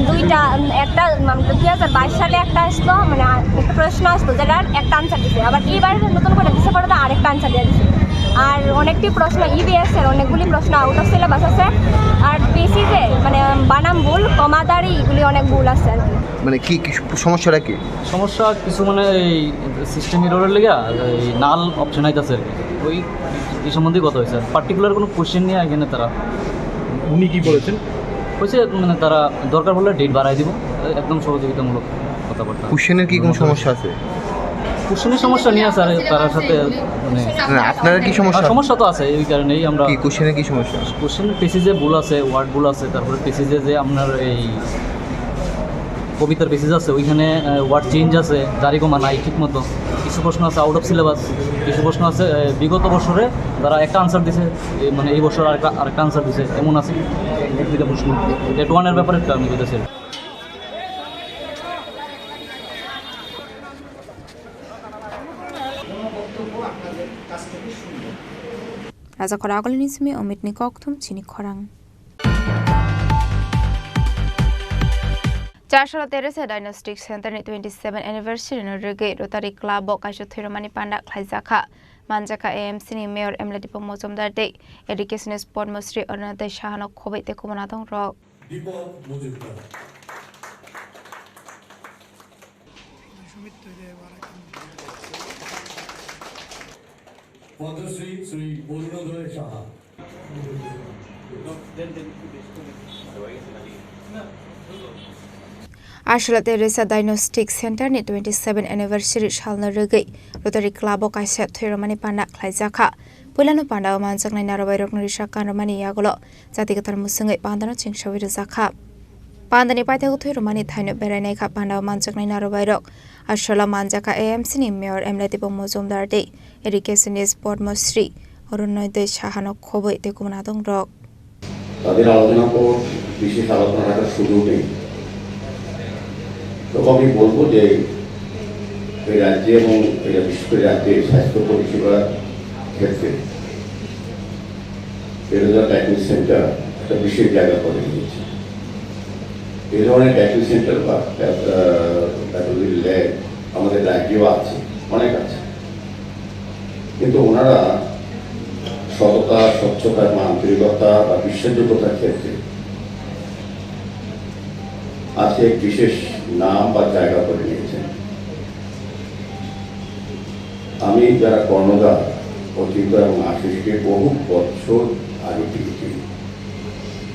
দুইটা উম, একটা মানে দুই হাজার বাইশ সালে একটা আসলো, মানে আ- একটা প্রশ্ন আসতো যেটার একটা আনসার দিছে, আবার এইবার নতুন করে দিছে পরে তো আরেকটা আনসার দিয়ে দিছে। আর অনেকটি প্রশ্ন ইবিএস এর অনেকগুলি প্রশ্ন আউট অফ সিলেবাস আছে। আর পিসিজে মানে বানাম ভুল, কমাদারি এগুলি অনেক ভুল আছে আর কি। মানে কি কি সমস্যাটা কি? সমস্যা কিছু মানে এই সিস্টেম এররের লেগে এই নাল অপশন আইতাছে আর কি। ওই এই সম্বন্ধেই কথা হয়েছে, আর পার্টিকুলার কোনো কোশ্চেন নিয়ে এখানে তারা উনি কি বলেছেন? হয়েছে মানে তারা দরকার হলে ডেট বাড়াই দিব, একদম সহযোগিতামূলক কথাবার্তা। কোশ্চেনের কি কোনো সমস্যা আছে? কোশ্চেনের সমস্যা নিয়ে আছে আর তার সাথে মানে না, আপনারা কি আর সমস্যা? সমস্যা তো আছে, এই কারণেই আমরা কি কোশ্চেনে কি সমস্যা? কোশ্চেন পেসিজে ভুল আছে, ওয়ার্ড ভুল আছে, তারপরে পেসিজে যে আপনার এই কবিতার পেসিজ আছে, ওইখানে ওয়ার্ড চেঞ্জ আছে, জারিগোমা নাই ঠিক মতো। কিছু প্রশ্ন আছে আউট অফ সিলেবাস, কিছু প্রশ্ন আছে আহ, বিগত বছরে তারা একটা আনসার দিছে, এই মানে এই বছর আরেকটা আরেকটা আনসার দিছে, এমন আছে এক দুইটা প্রশ্ন। টেট ওয়ানের ব্যাপারে একটু আমি বলতেছি। Raja Khoragulni simi Omitni kokthum chini khorang. Chasala Teresa Diagnostic Center ni twenty seven anniversary no rwgwi Rotary Club o kaisa thwirwmani panda khlaijakha. Manjakha A M C ni Mayor M L A Dipok Mojumdar tei Education Sport Mostri Arunodoi Saha no khobwi tei kubun adong rok. Dipok Mojumdar. Padmashri শ্রী Arunoday Saha. Aswla Teresa Diagnostic Center ni twenty seven anniversary salno rwgwi Rotary Club o kaisa thwirwmani panda khlaijakha. Puilano panda o manjaknai narobairokno risa kanrwmani yagulo jati kwthar mwswngwi pandano chengsawi rwjakha. Pandani paithago thwirwmani thaino berainaikha panda o manjaknai narobairok. Aswla manjakha A M C ni Mayor M L A Dipok Mojumdar tei Education ni Sport Mostri Arunodoi Saha no khobwi tei kubun adong rok. তাদের আলোচনা তো বিশেষ আলোচনা রাখার সুযোগ নেই। তবে আমি বলবো যে এই রাজ্যে এবং এই বিশেষ করে রাজ্যে স্বাস্থ্য পরিষেবার ক্ষেত্রে এরোজা ডায়াগনোসিস সেন্টার একটা বিশেষ জায়গা করে নিয়েছে। এই ধরনের ডায়াগনোসিস সেন্টার বা প্যাথ-, আহ, প্যাথোলজি ল্যাব আমাদের রাজ্যেও আছে, অনেক আছে। কিন্তু ওনারা সততা, স্বচ্ছতা এবং আন্তরিকতা বা বিশ্বাসযোগ্যতার ক্ষেত্রে আজকে এক বিশেষ নাম বা জায়গা করে নিয়েছেন। আমি যারা কর্ণধার, অচিন্ত এবং আশিসকে বহু বছর আগে থেকে চিনি।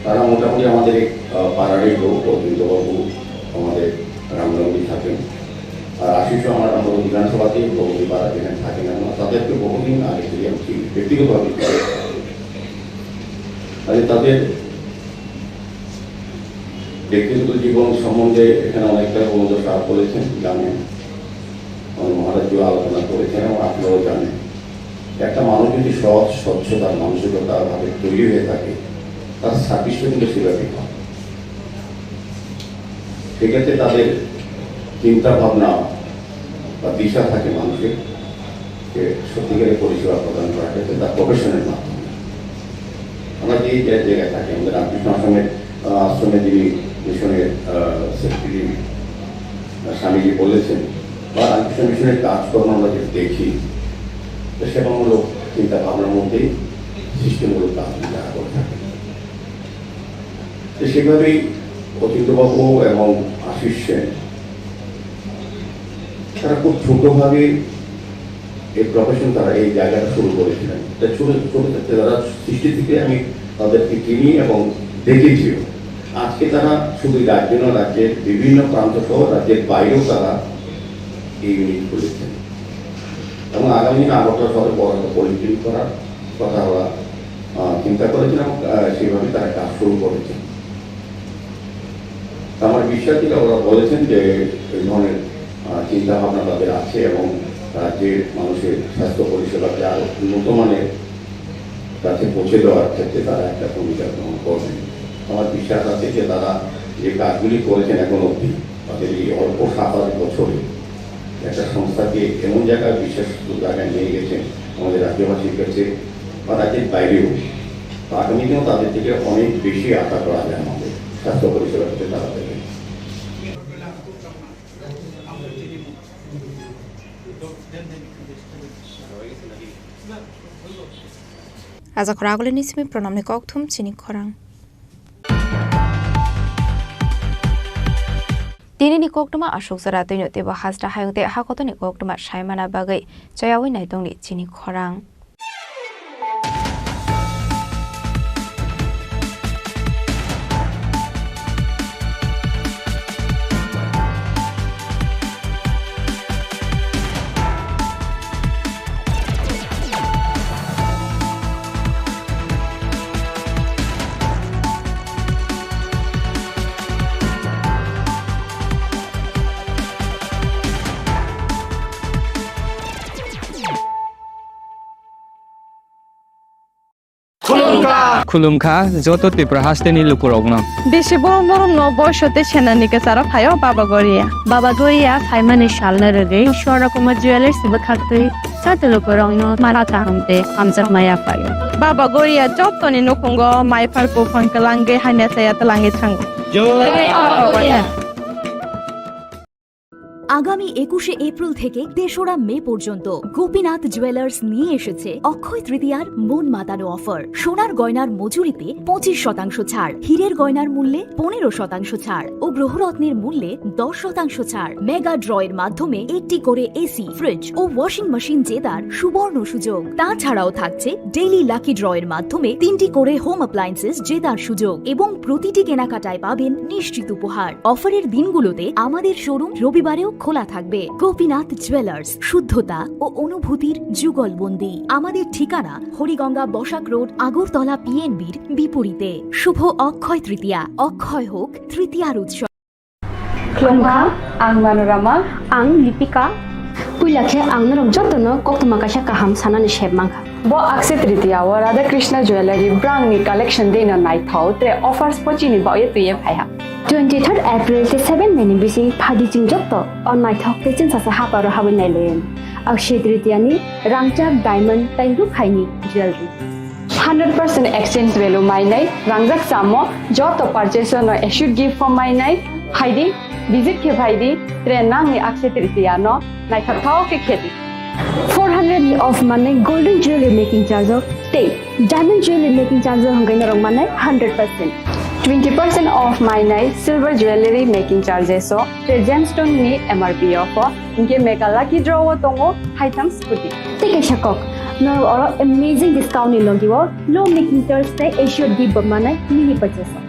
তারা মোটামুটি আমাদের এই, আহ, পাড়ারই লোক, অচিন্তবাবু আমাদের রামনগরী থাকেন। আর আশিসও আমার রামনগর বিধানসভাতেই ভগবতী পাড়া যেখানে থাকেন, আমরা তাদেরকে বহুদিন আগে থেকে আমি চিনি, ব্যক্তিগতভাবে চিনি। আরে তাদের ব্যক্তিগত জীবন সম্বন্ধে এখানে অনেকটা অনুদোষ আপ করেছেন, জানেন। আমার মহারাজও আলোচনা করেছেন এবং আপনারাও জানেন। একটা মানুষ যদি সৎ, স্বচ্ছ তার মানসিকতা ভাবে তৈরি হয়ে থাকে, তার সার্ভিসটা কিন্তু সেভাবেই হয়। সেক্ষেত্রে তাদের চিন্তা ভাবনা বা দিশা থাকে মানুষের, যে সত্যিকারের পরিষেবা প্রদান করা ক্ষেত্রে তার প্রফেশনের মাধ্যমে। আমরা যে যে জায়গায় থাকি, আমাদের রামকৃষ্ণ আশ্রমে, আহ, আশ্রমে যিনি মিশনের, আহ, সেক্রেটারি, আহ, স্বামীজি বলেছেন, বা রামকৃষ্ণ মিশনের কাজকর্ম আমরা যদি দেখি, তো সেবামূলক চিন্তা ভাবনার মধ্যেই সৃষ্টিমূলক কাজ তারা করে থাকে। তো সেভাবেই অচিন্তবাবু এবং আশিস সেন তারা খুব ছোটভাবে এই প্রফেশন, তারা এই জায়গাটা শুরু করেছিলেন। তাই ছোট, ছোট থাকতে তারা সৃষ্টি থেকে আমি তাদেরকে চিনি এবং দেখেছিও। আজকে তারা শুধু রাজ্য নয়, রাজ্যের বিভিন্ন প্রান্ত সহ রাজ্যের বাইরেও তারা এই ইউনিট খুলেছেন এবং আগামী দিনে আগরতলা শহরে বড় একটা পলিক্লিনিক করার কথা ওরা, আহ, চিন্তা করেছেন এবং, আহ, সেইভাবে তারা কাজ শুরু করেছেন। আমার বিশ্বাস যেটা ওরা বলেছেন যে এই ধরনের, আহ, চিন্তাভাবনা তাদের আছে এবং রাজ্যের মানুষের স্বাস্থ্য পরিষেবাকে আরও উন্নত মানের কাছে পৌঁছে দেওয়ার ক্ষেত্রে তারা একটা ভূমিকা গ্রহণ করবেন। আমার বিশ্বাস আছে যে তারা যে কাজগুলি করেছেন এখন অবধি, তাদের এই অল্প সাত আট বছরে একটা সংস্থাকে এমন জায়গায় বিশেষ জায়গায় নিয়ে গেছেন আমাদের রাজ্যবাসীর কাছে বা রাজ্যের বাইরেও, তো আগামী দিনেও তাদের থেকে অনেক বেশি আশা করা যায় আমাদের স্বাস্থ্য পরিষেবা ক্ষেত্রে তারা দেবেন। Aja khorang agulini simi pranamni kokthum chini khorang. Tinini koktwma aswk jora twino teibo hasta hayung tei hakotoni koktwma saimana bagwi chayawi naitongni chini khorang. Khulumkha. Khulumkha joto Tripura hasteni lukurokno. Bisi borom borom no boiso tei senani kwcharo phaio Baba Goria. Baba Goria phaimani salno rwgwi Swarna Kumar Jewellers bwkhaktwi joto lukurokno mara kaham tei hamjakma yaphaio. Baba Goria jotoni nukhungo maiphar buphang kwlangwi hamya chaya twlangwi thango. Jai Baba Goria. আগামী একুশে এপ্রিল থেকে তেসরা মে পর্যন্ত গোপীনাথ জুয়েলার্স নিয়ে এসেছে অক্ষয় তৃতীয়ার মন মাতানো অফার। সোনার গয়নার মজুরিতে পঁচিশ শতাংশ ছাড়, হীরের গয়নার মূল্যে পনেরো শতাংশ ছাড় ও গ্রহরত্নের মূল্যে দশ শতাংশ ছাড়। মেগা ড্রয়ের মাধ্যমে একটি করে এসি, ফ্রিজ ও ওয়াশিং মেশিন জেতার সুবর্ণ সুযোগ। তাছাড়াও থাকছে ডেইলি লাকি ড্রয়ের মাধ্যমে তিনটি করে হোম অ্যাপ্লায়েন্সেস জেতার সুযোগ এবং প্রতিটি কেনাকাটায় পাবেন নিশ্চিত উপহার। অফারের দিনগুলোতে আমাদের শোরুম রবিবারেও খোলা থাকবে। গোপীনাথ জুয়েলার্স, শুদ্ধতা ও অনুভূতির যুগলবন্দি। আমাদের ঠিকানা হরিগঙ্গা বসাক রোড, আগরতলা পিএনবির বিপরীতে। শুভ অক্ষয় তৃতীয়া, অক্ষয় হোক তৃতীয়ার উৎসব। Khulumkha, ang Manorama. Ang Lipika. Puila khe ang norok jotono koktwma kaisa kaham sanani sep mankha. Bo Akshaya Tritiya o Radha Krishna Jewellery brangni collection dino naithok tre offers pochini baoye twiye phaiha. Twenty third April tei seven May ni bising phaidi chwng joto o naithok tei chwngsasa haparo habwi nailaiwi. Akshaya Tritiya ni rangchak diamond tei rukhaini jewellery. Hundred percent exchange value mainai rangjak samo joto purchase no assured gift form mainai phaidi, visit khe phaidi, tre nangni Akshaya Tritiya no naithok thok khe khedi. Four hundred ni off manwi golden jewelry making charge o tei diamond jewelry making charge o hwnkhe norok manai hundred percent. Twenty percent off mainai silver jewelry making charges o tei gemstone ni M R P o pho hwnkhe mega lucky draw o tongo haitham scooty. Tei kaisa kok, norok oro amazing discount ni logi o low making charge tei assured gift bo manai mini purchase o.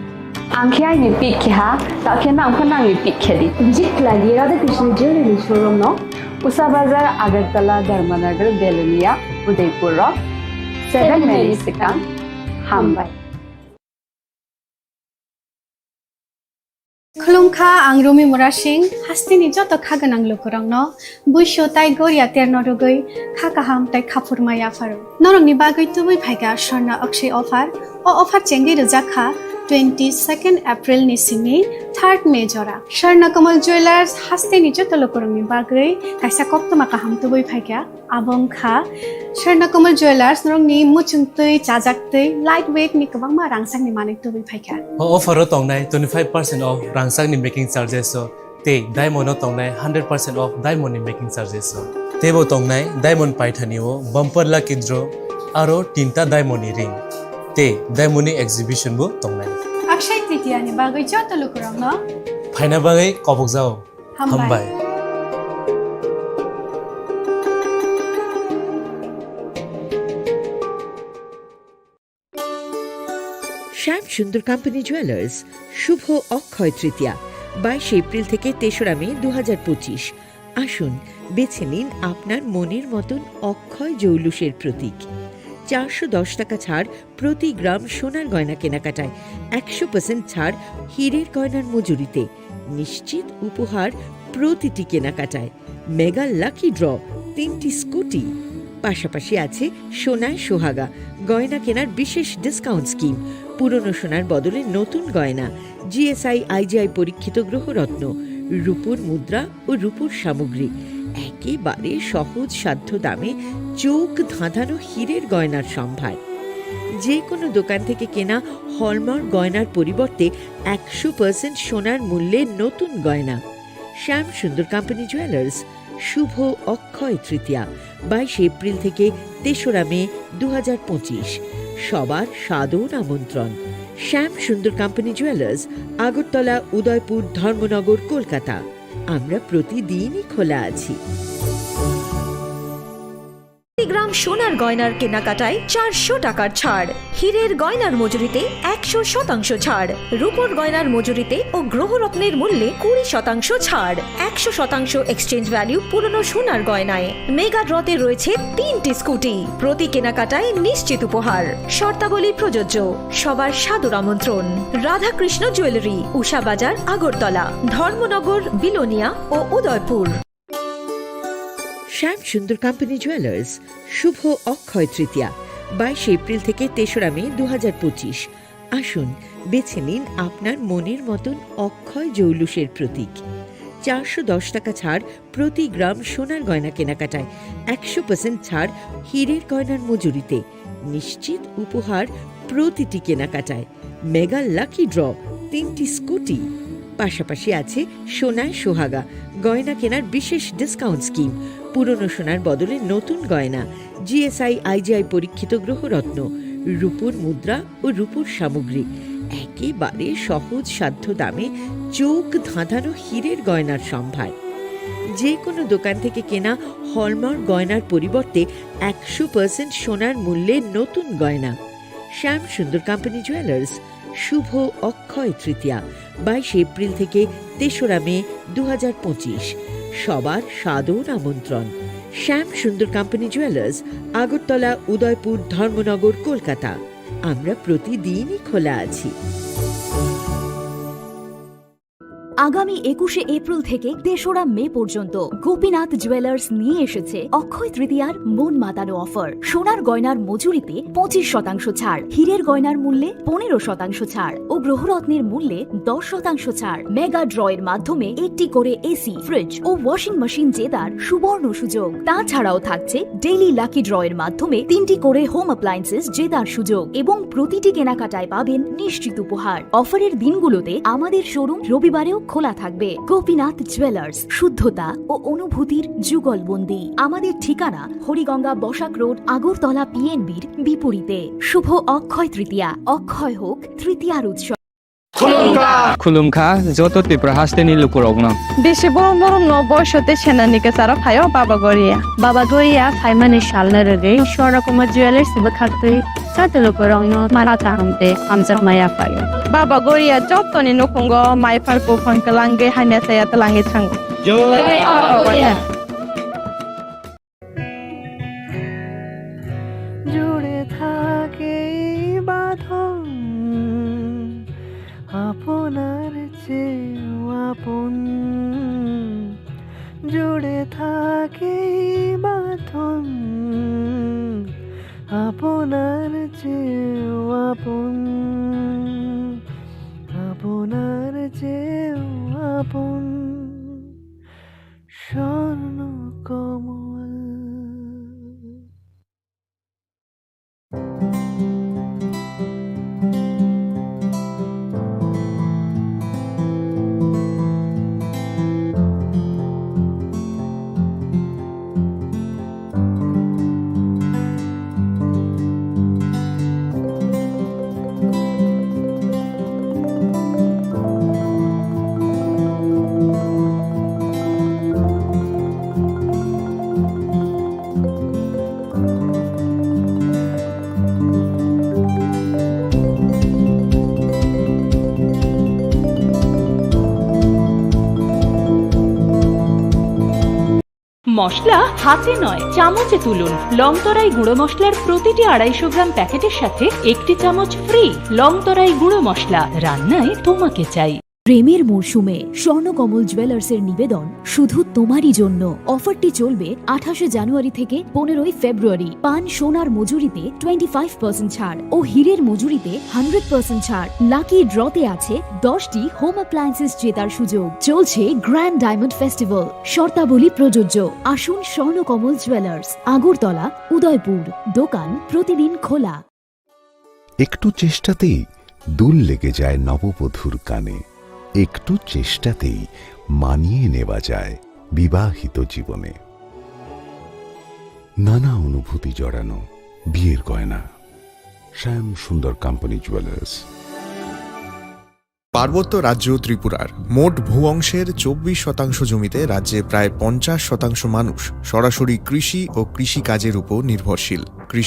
Ang khe aini pick khe ha, ta khe nang pho nangni pick khe di. Visit khlai di Radha Krishna Jewelry showroom no. Usha Bazar, Agartala, Dharmanagar, Belonia, Udaipur o seven May ni swkang. Hambai. Khulumkha, ang Rumi Murasing, hasteni joto kha gwnang lukurokno buisu tai goria terno rwgwi kha kaham tai khaphurma yapharo. Norokni bagwi tubui phaikha Swarna Akshaya offer. O offer chengwi rwjak kha twenty second April ni simi third May jora. Swarna Kamal Jewellers hasteni joto lukurokni bagwi kaisa koktwma kaham tubui phaikha. Abo wngkha Swarna Kamal Jewellers, norokni muchungtwi, chajaktwi, light weight ni kwbangma rangchakni manwi tubui phaikha. O offer o tongnai twenty five percent off rangchakni making charges o tei diamond o tongnai hundred percent off diamond ni making charges o. Teibo tongnai diamond paithani o bumper lucky draw aro tinta diamond ni ring tei diamond ni exhibition bo tongnai. Akshaya Tritiya ni bagwi joto lukurokno phaina bagwi kobokjao. Hambai. Hambai. শ্যাম সুন্দর company jewellers, শুভ অক্ষয় তৃতীয়া, বাইশে এপ্রিল থেকে তেসরা মে দু হাজার পঁচিশ। আসুন, বেছে নিন আপনার মনের মতন অক্ষয় জৌলুসের প্রতীক। চারশো দশ টাকা ছাড় প্রতি গ্রাম সোনার গয়না কেনাকাটায়, একশো পার্সেন্ট ছাড় হীরের গয়নার মজুরিতে, নিশ্চিত উপহার প্রতিটি কেনাকাটায়, মেগা লাকি ড্র, তিনটি স্কুটি, পাশাপাশি আছে সোনায় সোহাগা, গয়না কেনার বিশেষ ডিসকাউন্ট স্কিম, পুরনো সোনার বদলে নতুন গয়না, জিএসআই আইজিআই পরীক্ষিত গ্রহরত্ন, রূপোর মুদ্রা ও রূপোর সামগ্রী, একেবারে সহজ সাধ্য দামে চোখ ধাঁধানো হীরের গয়নার সম্ভার। যে কোনো দোকান থেকে কেনা হলমার্ক গয়নার পরিবর্তে একশো পার্সেন্ট সোনার মূল্যে নতুন গয়না। শ্যাম সুন্দর কোম্পানি জুয়েলার্স, শুভ অক্ষয় তৃতীয়া, বাইশে এপ্রিল থেকে তেসরা মে দু হাজার পঁচিশ। সবার সাদর আমন্ত্রণ। শ্যাম সুন্দর কোম্পানি জুয়েলার্স, আগরতলা, উদয়পুর, ধর্মনগর, কলকাতা। আমরা প্রতিদিনই খোলা আছি। প্রতি গ্রাম সোনার গয়নার কেনাকাটায় চারশো টাকার ছাড়, হীরের গয়নার মজুরিতে একশো শতাংশ ছাড়, রূপোর গয়নার মজুরিতে ও গ্রহরত্নের মূল্যে কুড়ি শতাংশ ছাড়, একশো শতাংশ এক্সচেঞ্জ ভ্যালু পুরনো সোনার গয়নায়। মেগা ড্রতে রয়েছে তিনটি স্কুটি। প্রতি কেনাকাটায় নিশ্চিত উপহার। শর্তাবলী প্রযোজ্য। সবার সাদর আমন্ত্রণ। রাধাকৃষ্ণ জুয়েলারি, উষা বাজার, আগরতলা, ধর্মনগর, বিলোনিয়া ও উদয়পুর। শ্যাম সুন্দর কোম্পানি জুয়েলার্স, শুভ অক্ষয় তৃতীয়া, বাইশে এপ্রিল থেকে তেসরা মে দু হাজার পঁচিশ। আসুন, বেছে নিন আপনার মনের মতন অক্ষয় জৌলুসের প্রতীক। চারশো দশ টাকা ছাড় প্রতি গ্রাম সোনার গয়না কেনাকাটায়, একশো পার্সেন্ট ছাড় হীরের গয়নার মজুরিতে, নিশ্চিত উপহার প্রতিটি কেনাকাটায়, মেগা লাকি ড্র, তিনটি স্কুটি, পাশাপাশি আছে সোনায় সোহাগা, গয়না কেনার বিশেষ ডিসকাউন্ট স্কিম, পুরনো সোনার বদলে নতুন গয়না, জিএসআই আইজিআই পরীক্ষিত গ্রহরত্ন, রূপোর মুদ্রা ও রূপোর সামগ্রী, একেবারে সহজ সাধ্য দামে চোখ ধাঁধানো হীরের গয়নার সম্ভার। যে কোনো দোকান থেকে কেনা হলমার্ক গয়নার পরিবর্তে একশো পার্সেন্ট সোনার মূল্যে নতুন গয়না। শ্যাম সুন্দর কোম্পানি জুয়েলার্স, শুভ অক্ষয় তৃতীয়া, বাইশে এপ্রিল থেকে তেসরা মে দু হাজার পঁচিশ। সবার সাদর আমন্ত্রণ। শ্যাম সুন্দর কোম্পানি জুয়েলার্স, আগরতলা, উদয়পুর, ধর্মনগর, কলকাতা। আমরা প্রতিদিনই খোলা আছি। আগামী একুশে এপ্রিল থেকে তেসরা মে পর্যন্ত গোপীনাথ জুয়েলার্স নিয়ে এসেছে অক্ষয় তৃতীয়ার মন মাতানো অফার। সোনার গয়নার মজুরিতে পঁচিশ শতাংশ ছাড়, হীরের গয়নার মূল্যে পনেরো শতাংশ ছাড় ও গ্রহরত্নের মূল্যে দশ শতাংশ ছাড়। মেগা ড্র এর মাধ্যমে একটি করে এসি, ফ্রিজ ও ওয়াশিং মেশিন জেতার সুবর্ণ সুযোগ। তাছাড়াও থাকছে ডেইলি লাকি ড্র এর মাধ্যমে তিনটি করে হোম অ্যাপ্লায়েন্সেস জেতার সুযোগ এবং প্রতিটি কেনাকাটায় পাবেন নিশ্চিত উপহার। অফারের দিনগুলোতে আমাদের শোরুম রবিবারেও খোলা থাকবে। গোপীনাথ জুয়েলার্স, শুদ্ধতা ও অনুভূতির যুগলবন্দি। আমাদের ঠিকানা হরিগঙ্গা বসাক রোড, আগরতলা পিএনবির বিপরীতে। শুভ অক্ষয় তৃতীয়া, অক্ষয় হোক তৃতীয়ার উৎসব। Khulumkha joto Tripura hasteni lukurokno. Bisi borom borom no boiso tei senani kwcharo phaio Baba Goria. Baba Goria phaimani salno rwgwi Swarna Kumar Jewellers ni bwkhaktwi joto lukurokno mara kaham tei hamjakma yaphaio. Baba Goria jotoni nukhungo maiphar buphang kwlangwi hamya chaya twlangwi thango. Jai Baba Goria. জুড়ে থাকে এই বাঁধন আপনার চেয়েও আপন। জুড়ে থাকে এই বাঁধন আপনার চেয়েও আপন, আপনার চেয়েও আপন। স্বর্ণকমল। মশলা হাতে নয়, চামচে তুলুন। লংতরাই গুঁড়ো মশলার প্রতিটি আড়াইশো গ্রাম প্যাকেটের সাথে একটি চামচ ফ্রি। লংতরাই গুঁড়ো মশলা, রান্নায় তোমাকে চাই। প্রেমের মরশুমে স্বর্ণকমল জুয়েলার্সের নিবেদন শুধু তোমারই জন্য। অফারটি চলবে আঠাশে জানুয়ারি থেকে পনেরোই ফেব্রুয়ারি। পান সোনার মজুরিতে টোয়েন্টি ফাইভ পার্সেন্ট ছাড় ও হীরের মজুরিতে হান্ড্রেড পার্সেন্ট ছাড়। লাকি ড্রতে আছে দশটি হোম অ্যাপ্লায়েন্সেস জেতার সুযোগ। চলছে গ্র্যান্ড ডায়মন্ড ফেস্টিভ্যাল, শর্তাবলী প্রযোজ্য। আসুন স্বর্ণকমল জুয়েলার্স, আগরতলা, উদয়পুর। দোকান প্রতিদিন খোলা। একটু চেষ্টাতেই দুল লেগে যায় নববধূর কানে। একটু চেষ্টাতেই মানিয়ে নেওয়া যায় বিবাহিত জীবনে। নানা অনুভূতি জড়ানো বিয়ের গয়না। শ্যাম সুন্দর কোম্পানি জুয়েলার্স। পার্বত্য রাজ্য ত্রিপুরার মোট ভূ অংশের চব্বিশ শতাংশ জমিতে রাজ্যে প্রায় পঞ্চাশ শতাংশ মানুষ সরাসরি কৃষি ও কৃষি কাজের উপর নির্ভরশীল। কৃষি